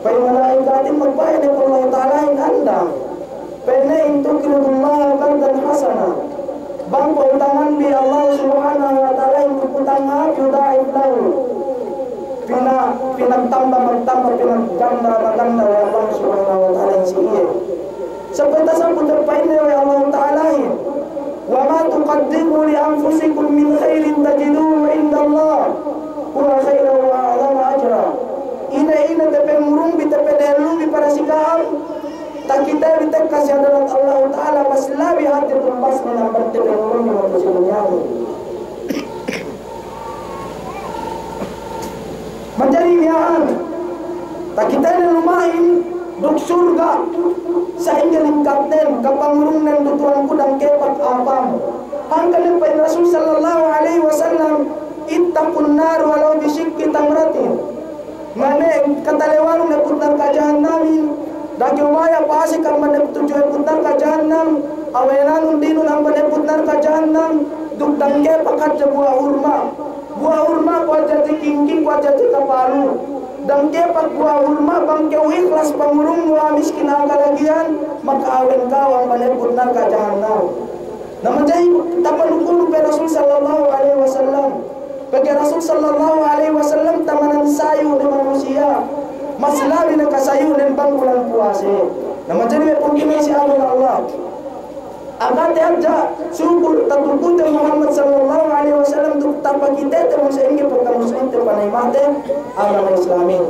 Pa'in mala'ikatin, "Magpa'in ne pu Allahu Ta'alahin andang." Pa'inne, "In tuqridullaha qardan hasana." Bang pa'utangan bi Allah Subhanahu wa Ta'alahin duk utang hāp, yudha'if lahu. Pina-, pinagtamba, magtamba, pinagganda, maganda we' Allah Subhanahu wa Ta'alahin si iye. Sampay tasabbut, pa'inne, we' Allahu Ta'alahin, "Wa ma tuqaddimu li anfusikum min khairin tajiduhu indallah, huwa khairan wa a'zama ajra." Ine-ine tapangurung bi, tapadehellu bi para si ka'am, takite bi tekka si hadarat Allahu Ta'ala mas labi hāti tumbasne amban te pangurungnu si dunyahin. Manjari miya'an, takitene luma'in duk surga', sa'ingge lingkatnen, kapangurungnen du Tuhanku dangkepak apam. Hangkan ne pa'in Rasul sallallahu alaihi wasallam, "Ittaqun nar walau bishiqqi tamratin." Mane, katalewanun ne put narka' jahannamin, da'a kew baya' pasek amban ne tudju put narka' jahannam, awenanun dinun amban ne put narka' jahannam, duk dangkepak hadja buwa' hurma'. Buwa' hurma' kuwe' hadja te kingking, kuwe' hadja te kapalu. Dangkepak buwa' hurma' bang kew ikhlas pangurungnu a'a miskin a'a kalagihan, maka'awen kew amban ne put narka' jahannam. Na manjari tapanukunu pe Rasul sallallahu alaihi wasallam. Pegge' Rasul sallallahu alaihi wasallam tamanan sayu ne manusiya'. Mas labi ne kasayunen bang bulan puwase. Na manjari me' pungtina'i si agama Allah. Agate hadja sukul tatukute Muhammad sallallahu alaihi wasallam duk tapakitete bang sa'ingge pagkamuslimte panayma'te agama Islamin.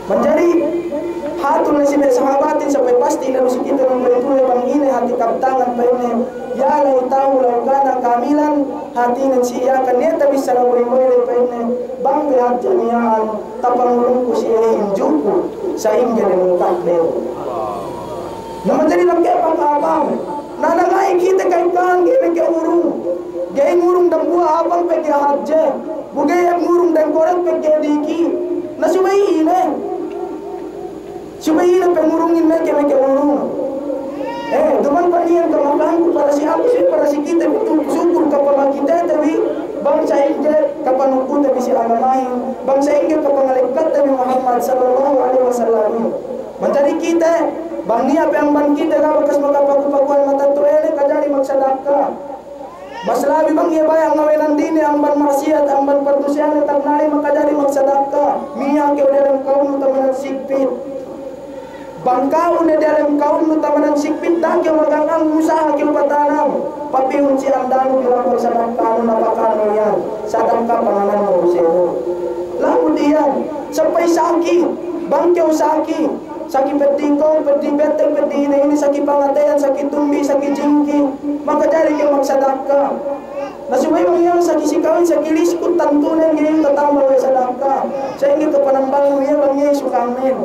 Manjari hatul ne si me' sahabatin sampay pasti ne du si kite mambalitune bang ine hati kabtangan pa'inne, "Ya laitahu law kana kamilan," hatinen si iye kan niya' tabissara boy-boy le pa'inne, "Bang pe hadja miya'an tapangurungku si iye injuku sa'ingge ne mungkakne." Na manjari dangkepak apam. Na, na ga'i kite ka'ekkahan ga'i meke urung. Ga'i ngurung dambuwa' apam pegge' hadje. Bu ga'i ngurung dangkoret pegge' diki'. Na subey ine. Subey ine pangurungin meke, meke urung. Eh, duma'in paniyan kamakahanku para si aku, si para si kite bi tu, sukul kapamakitete bi, bang sa'ingge kapanukute bi si agamahin, bang sa'ingge kapangalekkatte bi Muhammad sallallahu alaihi wasallam. Manjari kite, bang niya' pe amban kite ga' bakas makapaku-pakuhan matetto'ane, kajari magsadakka. Mas labi bang iye baya' ngawenan dine amban ma'siyat, amban pagdusehan, tagna'in makajari magsadakka. Miya' kew diyalem kawumnu tamanan sigpit. Bang ka'u ne diyalem kawumnu tamanan sigpit, da'a kew magangan usaha kew patanam. Papihun si andanu bilang pagsadakkanu, napakanu iyan. Sadakka panganannu usenu. Lamud iyan, sampay saki, bang kew saki. Saki peddi' ko', peddi' betteng, peddi' ine-ine, saki pangateyan, saki tumbi', saki jingki, makajari kew magsadakka. Na subey bang iyan saki si kawin, saki liskut, tantunen ga'i tatambal we' sadakka. Sa'ingge kapanambalnu iye bang iye sukangnen.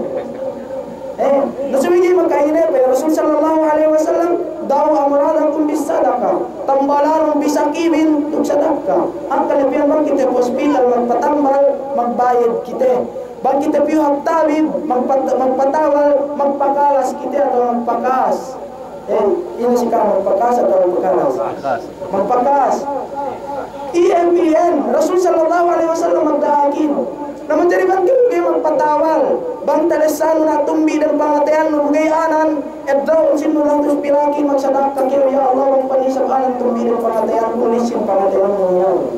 Eh, na subey ga'i maka'ine, pa'in Rasul sallallahu alaihi wasallam, "Da'u amradakum bis sadaqah." Tambalanun bi sakibin duk sadakka. Hangkan ne piyan bang kite pu hospital magpatambal, magbayed kite. Bang kite piyu hap tabib, magpat-, magpatawal, magpakalas kite atawa magpakas. Eh, ine si ka'am, magpakas atawa magpakalas? Magpakas. Magpakas. Iye piyan, Rasul sallallahu alaihi wasallam magda'akin. Na manjari bang kew ga'i magpatawal, bang talessanu na tumbi' dem pangateyannu, bu ga'i anan, eddo'un sinnu dahatus pilakin, magsadakka kew, "Ya Allah, bang panisab anan tumbi' dem pangateyanku, lissin pangateyannu, ya Allah."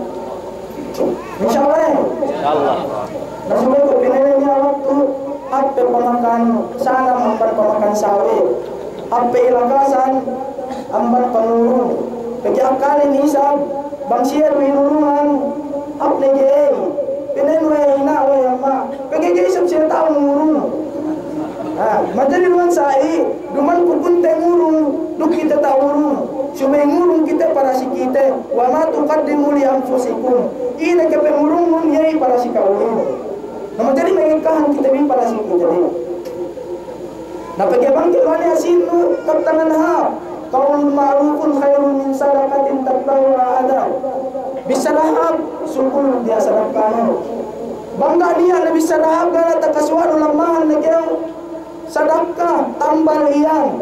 Insya Allah, eh? Insya Allah. Na subey ku pinene niya' waktu, hap pe pamakan sanam amban pamakan sawe'. Hap pe ilakasan amban pangurung. Pegge' akkalin isab, bang siye du inurungan, hap ne ga'i. Pinene we' ina', we' ama'. Pegge' ga'i isab siye ta'u ngurung. Ah, manjari duman sa'i, duman kukunte ngurung, duk kite ta'urung. Subey ngurung kite para si kite. "Wa ma tuqaddimu li anfusikum." Ine ke pangurungnun iye para si ka'uhin. Na manjari mangekkahan kite bi para si kite bi. Na pegge' bang kew niya' sinnu, kabtangan hāp. "Qaulun ma'rufun khairun min sadaqatin tatba'uha adha." Bissara hāp, sukul diya' sadakkanu. Bang ga' niya' ne bissara hāp, ga' ne takasuwa'nu lama'an ne kew sadakka, tambal iyan.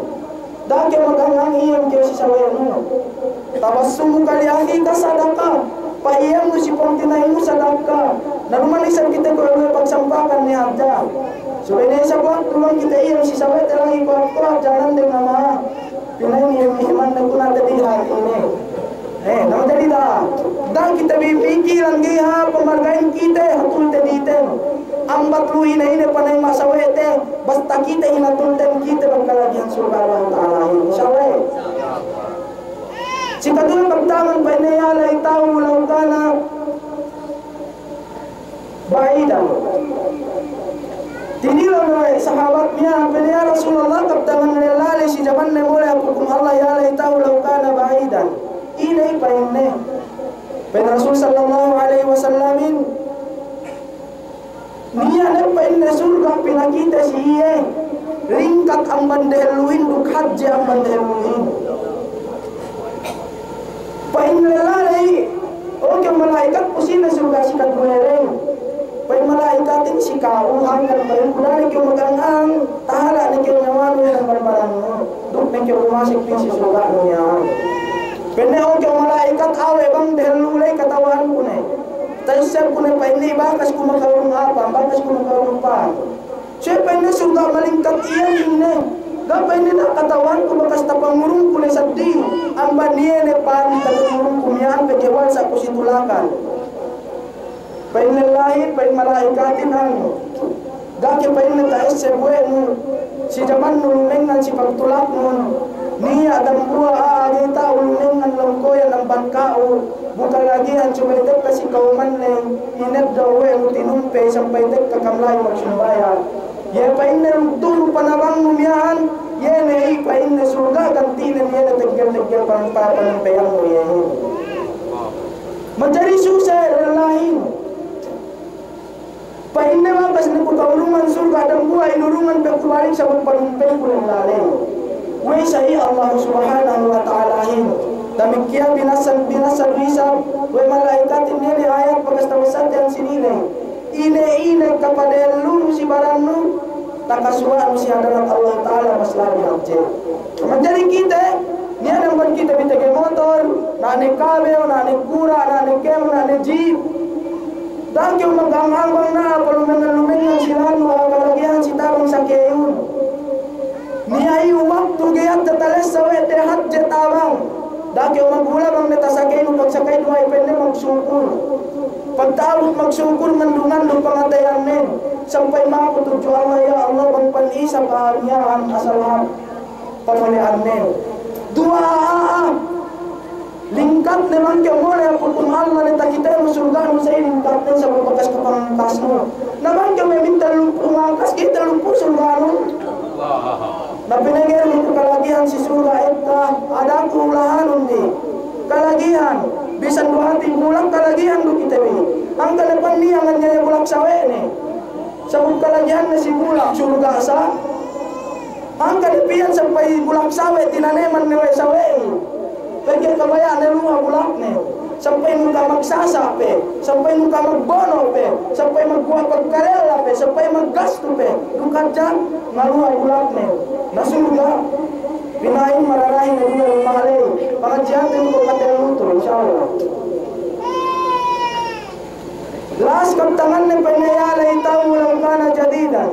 Da'a kew maghang-hang iyan kew si sawe'nu. "Tabassumuka li akhika sadaqah." Pa'iyamnu si pungtina'inu sadakka. Na duman isab kite kuwe' we' pagsampakan ne hadja. Subey ne isab waktu bang kite iyam si sawe'te lagi' kuwe'-kuwe' hadja nande ngama. Pina'in iye mihiman ne kunate di hatine. Eh, na manjari da'a. Da'a kite bi pikilan ga'i hāp pamarga'in kite, hatulte diten. Ambat lu ine-ine panayma' sawe'te, basta kite inatulten kite bang kalagihan surga' Allahu Ta'ala. Insya Allah. Si kaduwe kabtangan pa'inne, "Ya laitahu law kana ba'idan." Tinilew ne we' sahabat miya'an, pa'inne, "Ya Rasulullah, kabtangan lella ley si jamanne mole' hap hukum Allah, ya laytahu law kana ba'idan." Ine pa'inne. Pa'in Rasul sallallahu alaihi wasallamin, niya' ne pa'inne surga' pinakite si iye, lingkat amban dehelluhin duk hadje amban dehelluhin. Pa'in lella ley, "O kew mala'ikat, pu sine surga' si kaduwe ley?" Pa'in mala'ikatin, "Si ka'u." "Hangkan," pa'inku, "da'a ne kew magangang, tahala' ne kew nyawanu iyan amban barannu, duk ne kew lumasek pī si surga'nu iyan." Pa'inne, "O kew mala'ikat, awe' bang dehellu ley kata'uhanku ne, ta'essebku ne," pa'inne, "bakas ku maka'urung hāpan, bakas ku maka'urung pa'an." "Subey," pa'inne, "surga' malingkat iyan," pa'inne. "Ga'," pa'inne, "na kata'uhanku bakas tapangurungku ne seddili amban iye ne pa'an tapangurungku miya'an, pegge' wal sa' ku si tulakan." Pa'in lellahin, pa'in mala'ikatin, "Anu, ga' ke," pa'inne, "ta'esseb we' nu si jamannu lumengngan si pagtulaknun, niya' dambuwa' a'a ga'i ta'u lumengngan longkoyan amban ka'u, bu kalagihan subey tekka si ka'uman ley, ineddo' we' nu tinumpe sampay tekka kam la'i magsumbaya'. Iye," pa'inne, "lu'u panabangnu miya'an, iye ne i," pa'inne, "surga' gantinen iye ne teggel-teggel pan-, pa-, panumpeyannu iye." Manjari suse lellahin. Pa'inne, "Bakas ne ku ka'urungan surga' dambuwa' inurungan pe ku balik sabab panumpeyku lella ley." We'ey sa' iye? Allah Subhanahu wa Ta'alahin. Damikkiyan binasa, binasa du isab we' mala'ikatin, ine ne ayat bakas tabassaten si ine, "Ine-ine kapadehellunu si barannu, takasuwa'nu si hadarat Allah Ta'ala mas labi hadje." Manjari kite, niya' ne amban kite bi tege motor, na' ne kabew, na' ne kura', na' ne kemon, na' ne jeep. Da'a kew magangang bang na' palumengngan-lumengngan si lān, a'a kalagihan si tabang sakeyun. Niya' iyu waktu ga'i hadja talessa we' te hadje tabang. Da'a kew maghula' bang ne tasakeynu, pagsakey duwa'i, pa'inne, magsukul. Pagta'abut magsukul, ngandu'-ngandu' pangateyannen. Sampay maku tudju Allah, "Ya Allah, bang pan isab a'a miya'an asal hāp pamole'annen." Duwa'a a'a. Lingkatne bang kew mole' hap hukum Allah ne takitenu surga'nu, sa' iye lingkatne sabab bakas kapangangkasnu. Na bang kew me' minta lumpū ngangkas, kite lumpū surga'nu. Na pinenggeru ku kalagihan si surga' ekka, adaku ulahanun bi. Kalagihan, bisan du hati bulak, kalagihan du kite bi. Hangkan ne pan niya' nganiya' bulak sawe'ne. Sabab kalagihanne si bulak surga' sa'. Hangkan ne piyan sampay bulak sawe' tinaneman ne we' sawe'in. Pegge' kabaya'ne luha bulakne. Sampay nu ka magsasa' pe, sampay nu ka magbono' pe, sampay magguwa' pagkalella pe, sampay maggastu pe, duk hadja ngaluha bulakne. Na surga', pina'in mararahin ne duwe luma' ley. Pangadji'anten ko' katellu tu, insya Allah. Las kabtanganne, pa'inne, "Ya laytahu law kana jadidan."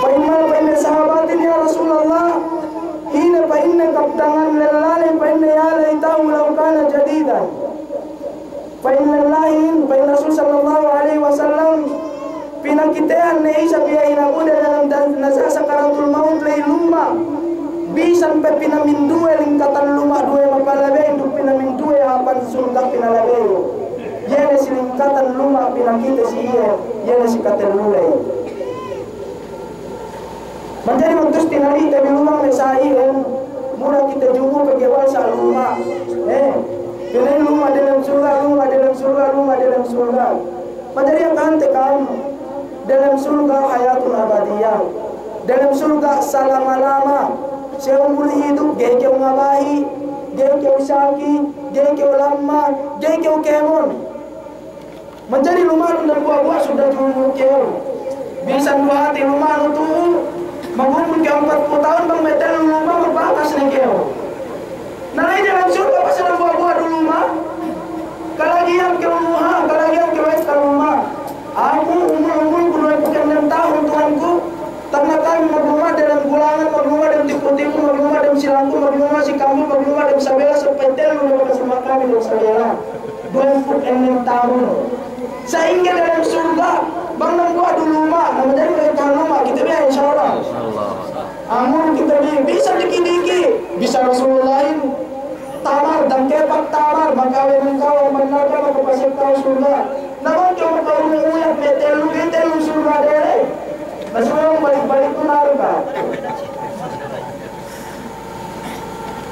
Pa'in mal, pa'inne sahabatin, "Ya Rasulallah, ine," pa'inne, "kabtangan lella ley," pa'inne, "ya laytahu law kana jadidan?" Pa'in lellahin, pa'in Rasul sallallahu alaihi wasallam, pinakitehan ne isab iye hinabu de dalem da-, nasa sakaratul maut ley luma'. Bisan pe pinaminduwe lingkatan luma' duwe mapalabey duk pinaminduwe hāpan surga' pinalabey. Iye ne si lingkatan luma' pinakite si iye, iye ne si katellu ley. Manjari waktu tinali' te bi luma' me' sa'i'en, mura kite jumu pegge' wal sa' luma'. Eh, pina'i luma' delem surga', luma' delem surga', luma' delem surga'. Manjari akahante kam, delem surga' hayatun abadiyah. Delem surga' salama-lama. Seumur hidup, ga'i kew ngabahi', ga'i kew saki, ga'i kew lamma, ga'i kew kēmon. Manjari luma'nu dambuwa'-buwa' sudda jumu kew. Bisan du hati luma'nu tu'u, magumul kew ampat pū' tahun bang me' tellu luma' magbakas ne kew. Na la'i delem surga' bang sa' dambuwa'-buwa' du luma'. Kalagihan kew muha, kalagihan kew ekka luma'. Aku umul-umulku duwempū' ennem tahun, tuwanku. Tagna' kami magluma' delem gulangan, magluma' dem tipu-tipu, magluma' dem silangku, magluma' si kambu, magluma' dem sabela, sampay tellu ne bakas luma' kami dem sabela. Duwempū' ennem tahun. Sa'ingge delem surga', bang dambuwa' du luma', na manjari me' ekka luma', kite bi, insya Allah. Amun kite bi, bisan diki'-diki', bisan Rasulullahin, tamar, dangkepak tamar, makawe' engkau, amban narka', makapasek ka'u surga'. Na bang kew maka'uyan me' tellu, me' tellu surga' dere. Na subey balik-balik tu narka'.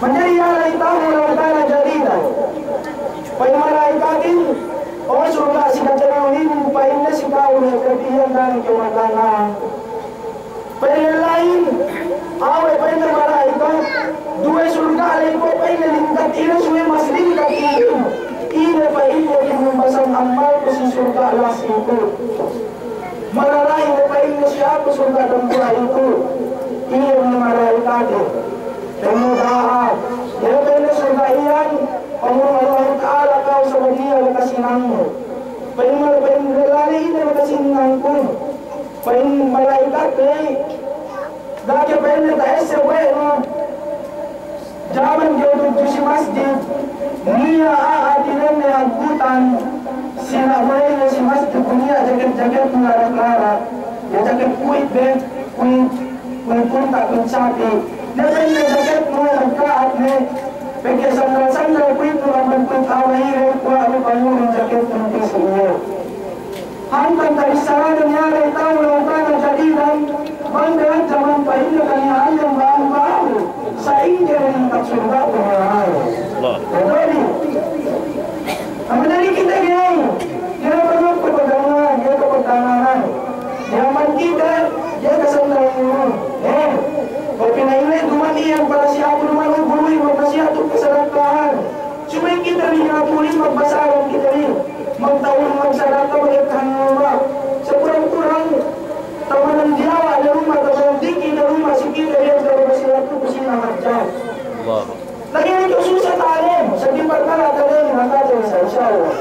Manjari iye la'i tahu la'i tana jadidan. Pa'in mala'ikatin, o surga' si katelluhin, pa'inne si ka'u me' kalebihan da'a ne kew magdangan. Pa'in la'in, awe' pa'inne mala'ikat, duwe surga' ley ko' pa'inne lingkat ine subey mas lingkat ine. Ine pa'inne, pinambasan ammal ku si surga' las itu. Malala'i ne pa'inne si aku surga' dambuwa' itu. Iye ne mala'ikatin. Pa'inne da'a, iye pa'inne surga' iyan, pangurung Allahu Ta'ala ka'u sabab niya' bakas hinangnu. Pa'in mal-, pa'in la'in, ine bakas hinangkun. Pa'in mala'ikat ley, ga' ke pa'inne ta'esseb we' nu. Jaman kew tudju si masjid, niya' a'a dinenne aggutan, sina' mulene si masjid, niya' jaket-jaketnu larak-larak, iye jaket kuwit be, kuwit, kuwit unta', kuwit sapi'. Ne pa'inne jaketnu magka'at ne, pegge' sandal-sandal kuwitnu amban kuwit a'a bahire, kuwe' nu pangurung jaketnu pī si iye. Hangkan tabissaranen iye la'i tahu la'i tana jadidan, bang de hadja man pa'inne kaniya'annen ba'ahu-ba'ahu, sa'ingge lingkat surga' bu niya' a'a. Allah. Jadi, amu dari kite ga'i, ga'i pernah pagdangan, ga'i pagdangan. Iye man kite, ga'i kasandal ngurung. Eh, ko' pina'in we' duma'in iyan para si aku duma'in, o buluhin, o nasihat tu kasadakahan. Subey kite bi hinatulin magbasaran kite bi, magta'uhin magsadaka, magekkahan luma'. Sakurang-kurang, tamanan diyawa' ne luma', tamanan diki' ne luma' si kite bi, iye ga'i masi waktu ku sina hadja. Allah. Lagi' ne kew susa ta'anen, sadimpal kala ta'anen, hangkan te bisa, insya Allah.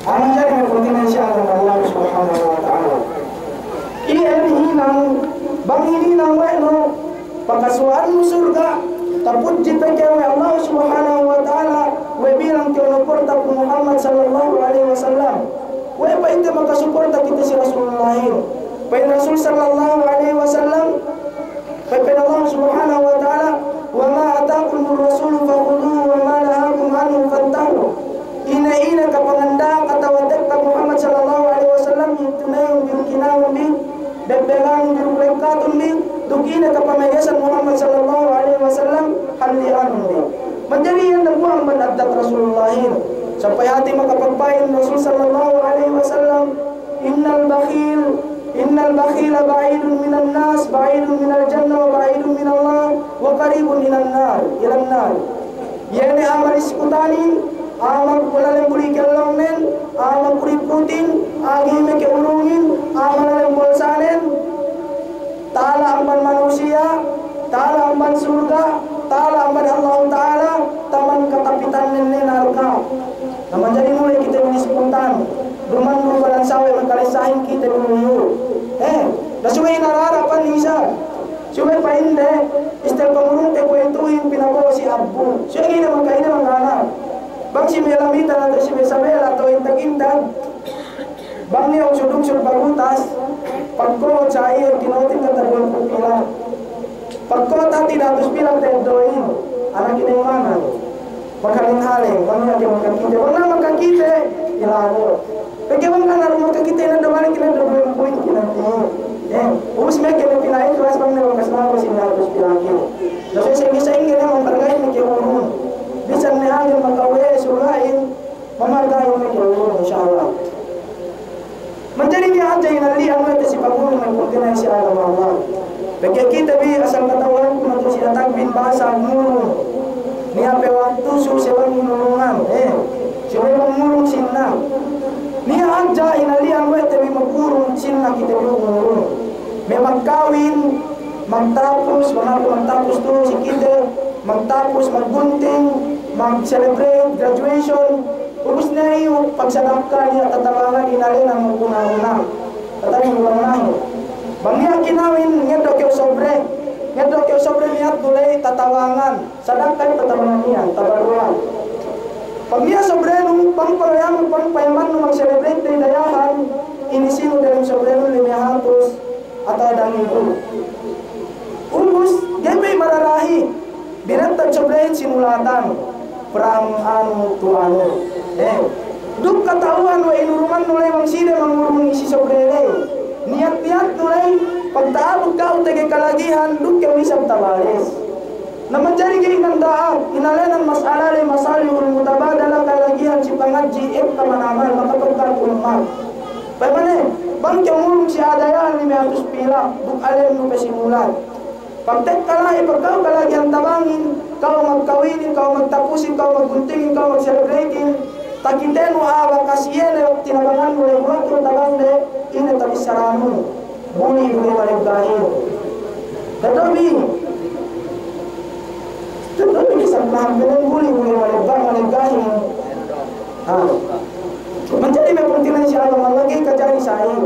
Amu jadi me' pungtina'i si agama Allah Subhanahu wa Ta'ala. Iyan hinang, bang hininang we' nu, pakasuwa'annu surga', tapudji pe kew we' Allah Subhanahu wa Ta'ala, we' bilang kew nu porta' pu Muhammad sallallahu alaihi wasallam. We' pa'inte makasuporta' kite si Rasulullahin. Pa'in Rasul sallallahu alaihi wasallam, pa'in Allah Subhanahu wa Ta'ala, "Wa ma atakumur rasulu fakhuduhu wa ma nahakum anhu fantahu." Ine-ine kapanganda'an atawa tekka Muhammad sallallahu alaihi wasallam, ituneyun bi, kina'un bi, bebbegan bi, lekkatun bi, duk ine kapamegesan Muhammad sallallahu alaihi wasallam, halli'anun bi. Manjari iyan dambuwa' amban addat Rasulullahin. Sampay hati makapagpa'in Rasul sallallahu alaihi wasallam, "Innal bakhil, innal bakhila ba'idun minan nas, ba'idun minal jannah, wa ba'idun minallah, wa qaribun ilan nar, ilan nar." Iye ne a'a maliskutanin, a'a magkulalem buli kellongnen, a'a magkuriputin, a'a ga'i meke urungin, a'a malalem bolsanen, ta'ala amban manusiya', ta'ala amban surga', ta'ala amban Allahu Ta'ala, taman katapitannen ne narka'. Na manjari mole' kite maliskutanin, duma'in du balan sawe' makalisahin kite dulu. Eh, na subey narara pan isa. Subey pa'inde, istel pangurungte kuwe'ituhin pinabo'o si abbu. Subey ine maka ine mangana. Bang si me' lamitan atawa si me' sabela atawa intag-intag. Bang niya' usud-usud bagutas, pagko'ot sa iye, kino'otin kata duwempū' pilang. Pagko'ot hati dahatus pilang ta'eddo'in, anak ine imanan. Maghaleng-haleng, bang niya' ke makakite, bang niya' makakite, ilago. Pegge' bang kana' du makakite, inadda balik, inadda duwempū'in kinanti. Eh, ubus meke ne pina'in, ubus bang niya' bakas lago si dahatus pilang kite. Na sa'ingge-sa'ingge ne mambarga'in meke urung. Bisan ne agen makawe' surga'in, mamarga'in meke urung, insya Allah. Manjari niya' hadja hinalli'an we' te si pangurung me' pungtina'i si agama Allah. Pegge' kite bi asal kata'uhanku matu si atagbin bahasa ngurung. Niya' pe waktu suse bang inurungan, eh, suse bang ngurung sinna. Niya' hadja hinalli'an we' te bi magurung sinna kite bi ngurung. Me' magkawin, magtapus, bang aku magtapus tu'u si kite, magtapus, maggunting, mag-celebrate graduation, ubus ne iyu' pagsadakka niya' tatabangan inalenan maguna-una. Tatabangan maguna-una. Bang niya' kinawin, ngeddo' kew sobre. Ngeddo' kew sobre niya' duley tatabangan. Sadakka iyu' tatabangan niya', tabarruan. Bang niya' sobrenun, Bang payamannu, bang payamannu mag-celebrate day dayahan, inisinu dem soblenun lime hatus atawa dangibu. Ubus, ga'i pe mararahi, binenta' soblehin sinulatan, from anu to anu. Eh, duk kata'uhan we' inurungannu ley bang sine mangurung si soble ley. Niyat-niyatnu ley, pagta'abut ka'u tege kalagihan, duk kew isab tabales. Na manjari ga'i nanda'ak, inēnan mas'ala ley masalihul mutabadalah, kalagihan si pangadji' ekka manamal, makapagkat ummat. Payamane, bang kew ngurung si a'a dayahan lime hatus pilak, duk alemnu pe sinulat. Pagtekka la'i, pag ka'u kalagihan tabangin, ka'u magkawinin, ka'u magtapusin, ka'u magguntingin, ka'u mag-celebratein, takitenu a'a bakas iye ne tinabangannu ley, buwat kew tabangde, ine tabissaranu. Buli' bu ga'i maleggahin. Tatabi, tatabi kisab mahampinen buli' bu ga'i malegga-, maleggahin. Ha. Manjari me' pungtina'i si agama lagi' kajari sa'i.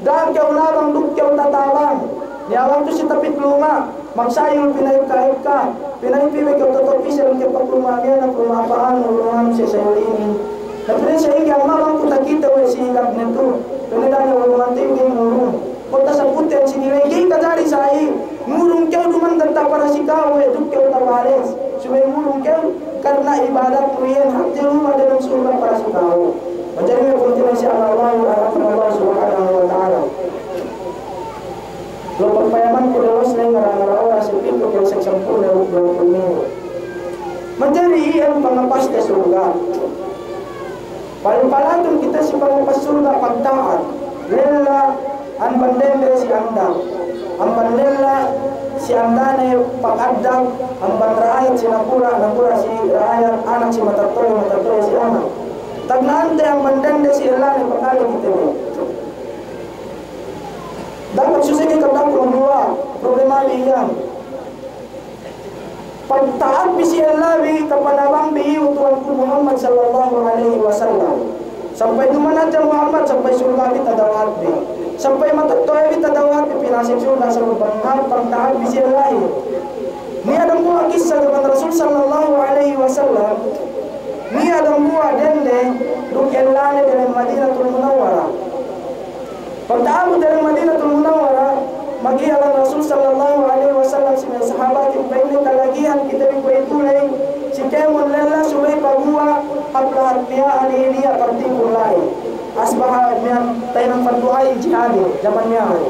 Da'a kew nabang duk kew tatabang. Niya' waktu si tapit luma', magsayul pina'ekka-ekka. Pina'in pī me' kew totopise, kew pakluma' miya'an, pakluma' apa'an, pakluma' anu si sayul inin. Na pa'in sa'ingge, amma bang ku takite we' si ikat ne tu. Pa'in da'a ne ulungan te ga'i ngurung. Kota sabutten si nilai ga'i kajari sa'i. Ngurung kew duma'in danta' para si ka'u we' duk kew tabales. Subey ngurung kew karna ibadatnu iyan, hadje luma' dem surga' para si ka'u. Manjari me' pungtina'i si Allah, Allah, Allah Subhanahu wa Ta'ala. Lo pagpayamanku dawas ne ngara-ngara oras si pitu ke sampū' ne duk duwempū' minit. Manjari iyan pangapaste surga'. Pal-, palatun kite si pangapas surga' pagta'at. Lella amban dende si andang. Amban lella si andane pag'addang, amban ra'ayat si nakura', nakura' si ra'ayat, anak si matetto'a, matetto'a si anak. Tagna'ante amban dende si ellane pakale kite bi. Dapat susah ke kataku dua problema bi iyan. Pagta'at bi si ellabi, kapanabang bi iyu Tuhanku Muhammad sallallahu alaihi wasallam. Sampay duma'in hadja Muhammad, sampay surga' bi tadawhat bi. Sampay matetto'a bi tadawhat bi, pinasek surga' sabab pagta'at bi si ellahin. Niya' dambuwa' kissa jaman Rasul sallallahu alaihi wasallam. Niya' dambuwa' dende duk ellane diyalem Madinatul Munawwarah. Pagta'abut diyalem Madinatul Munawwarah, magiyalan Rasul sallallahu alaihi wasallam si me' sahabatin, pa'inne, kalagihan kite bi kuwe'itu ley si kēmon lella subey paguwa' hap lahat miya'an, niya' pagtipun la'i. Asbaha miya'an tahinang pagdu'ahin jihadin jaman miya'an.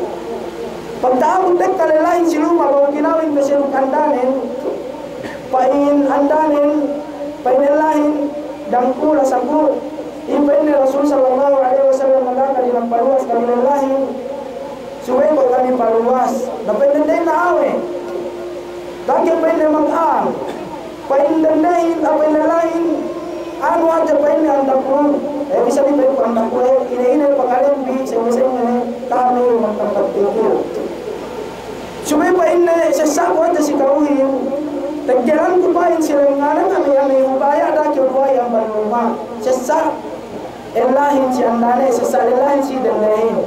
Pagta'abut tekka lellahin si luma' bang kinawin pe siye duk andanen, pa'in andanen, pa'in lellahin, dangkula saku. Iye pa'inne Rasul sallallahu alaihi wasallam, magaka di magpaluwas kami lellahin, subey ko' kami paluwas. Na pa'in dendehin, na awe'. Dangke pa'inne mag'ang. Pa'in dendehin, a pa'in lellahin, anu hadja pa'inne andakun. Eh, bisa di pa'in andakun, eh, ine-ine pakalembi, senge-senge ne, kami magtampat pikil. Subey pa'inne, sessa'ku hadja si ka'uhin, teggelanku pa'in si lengnganan, ami-ami ubaya' da'a kew duwa'i amban luma'. Sessa' ellahin si andane, sessa' lellahin si dendehin.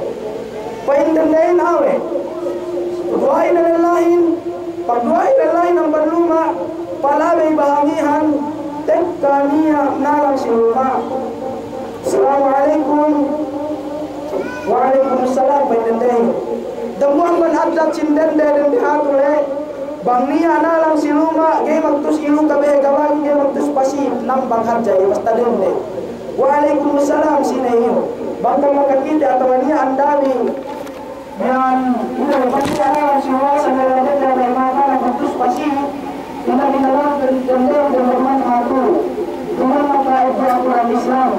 Pa'in dendehin, awe'. Duwa'i ne lellahin, pagduwa'i lellahin amban luma', palabey bahangihan, tekka niya' nalang si luma'. Assalamu alaikum. Wa alaikumussalam, pa'in dendehin. Dambuwa' amban addat sin dende, dende hatu le, bang niya' nalang si luma', ga'i magtus ilu kabehe gabang, ga'i magtus pasi, nambang hadja iye, basta dende. Wa alaikumussalam, sine iyu. Bang kew makakite atawa niya' andabi, miya'an, ine, bang niya' nalang si luma', sa dende, dende, dende, magtus pasi, ina, ina, dende, dende, dende, man hatu. Duma'in maka ibu aku dalam Islam.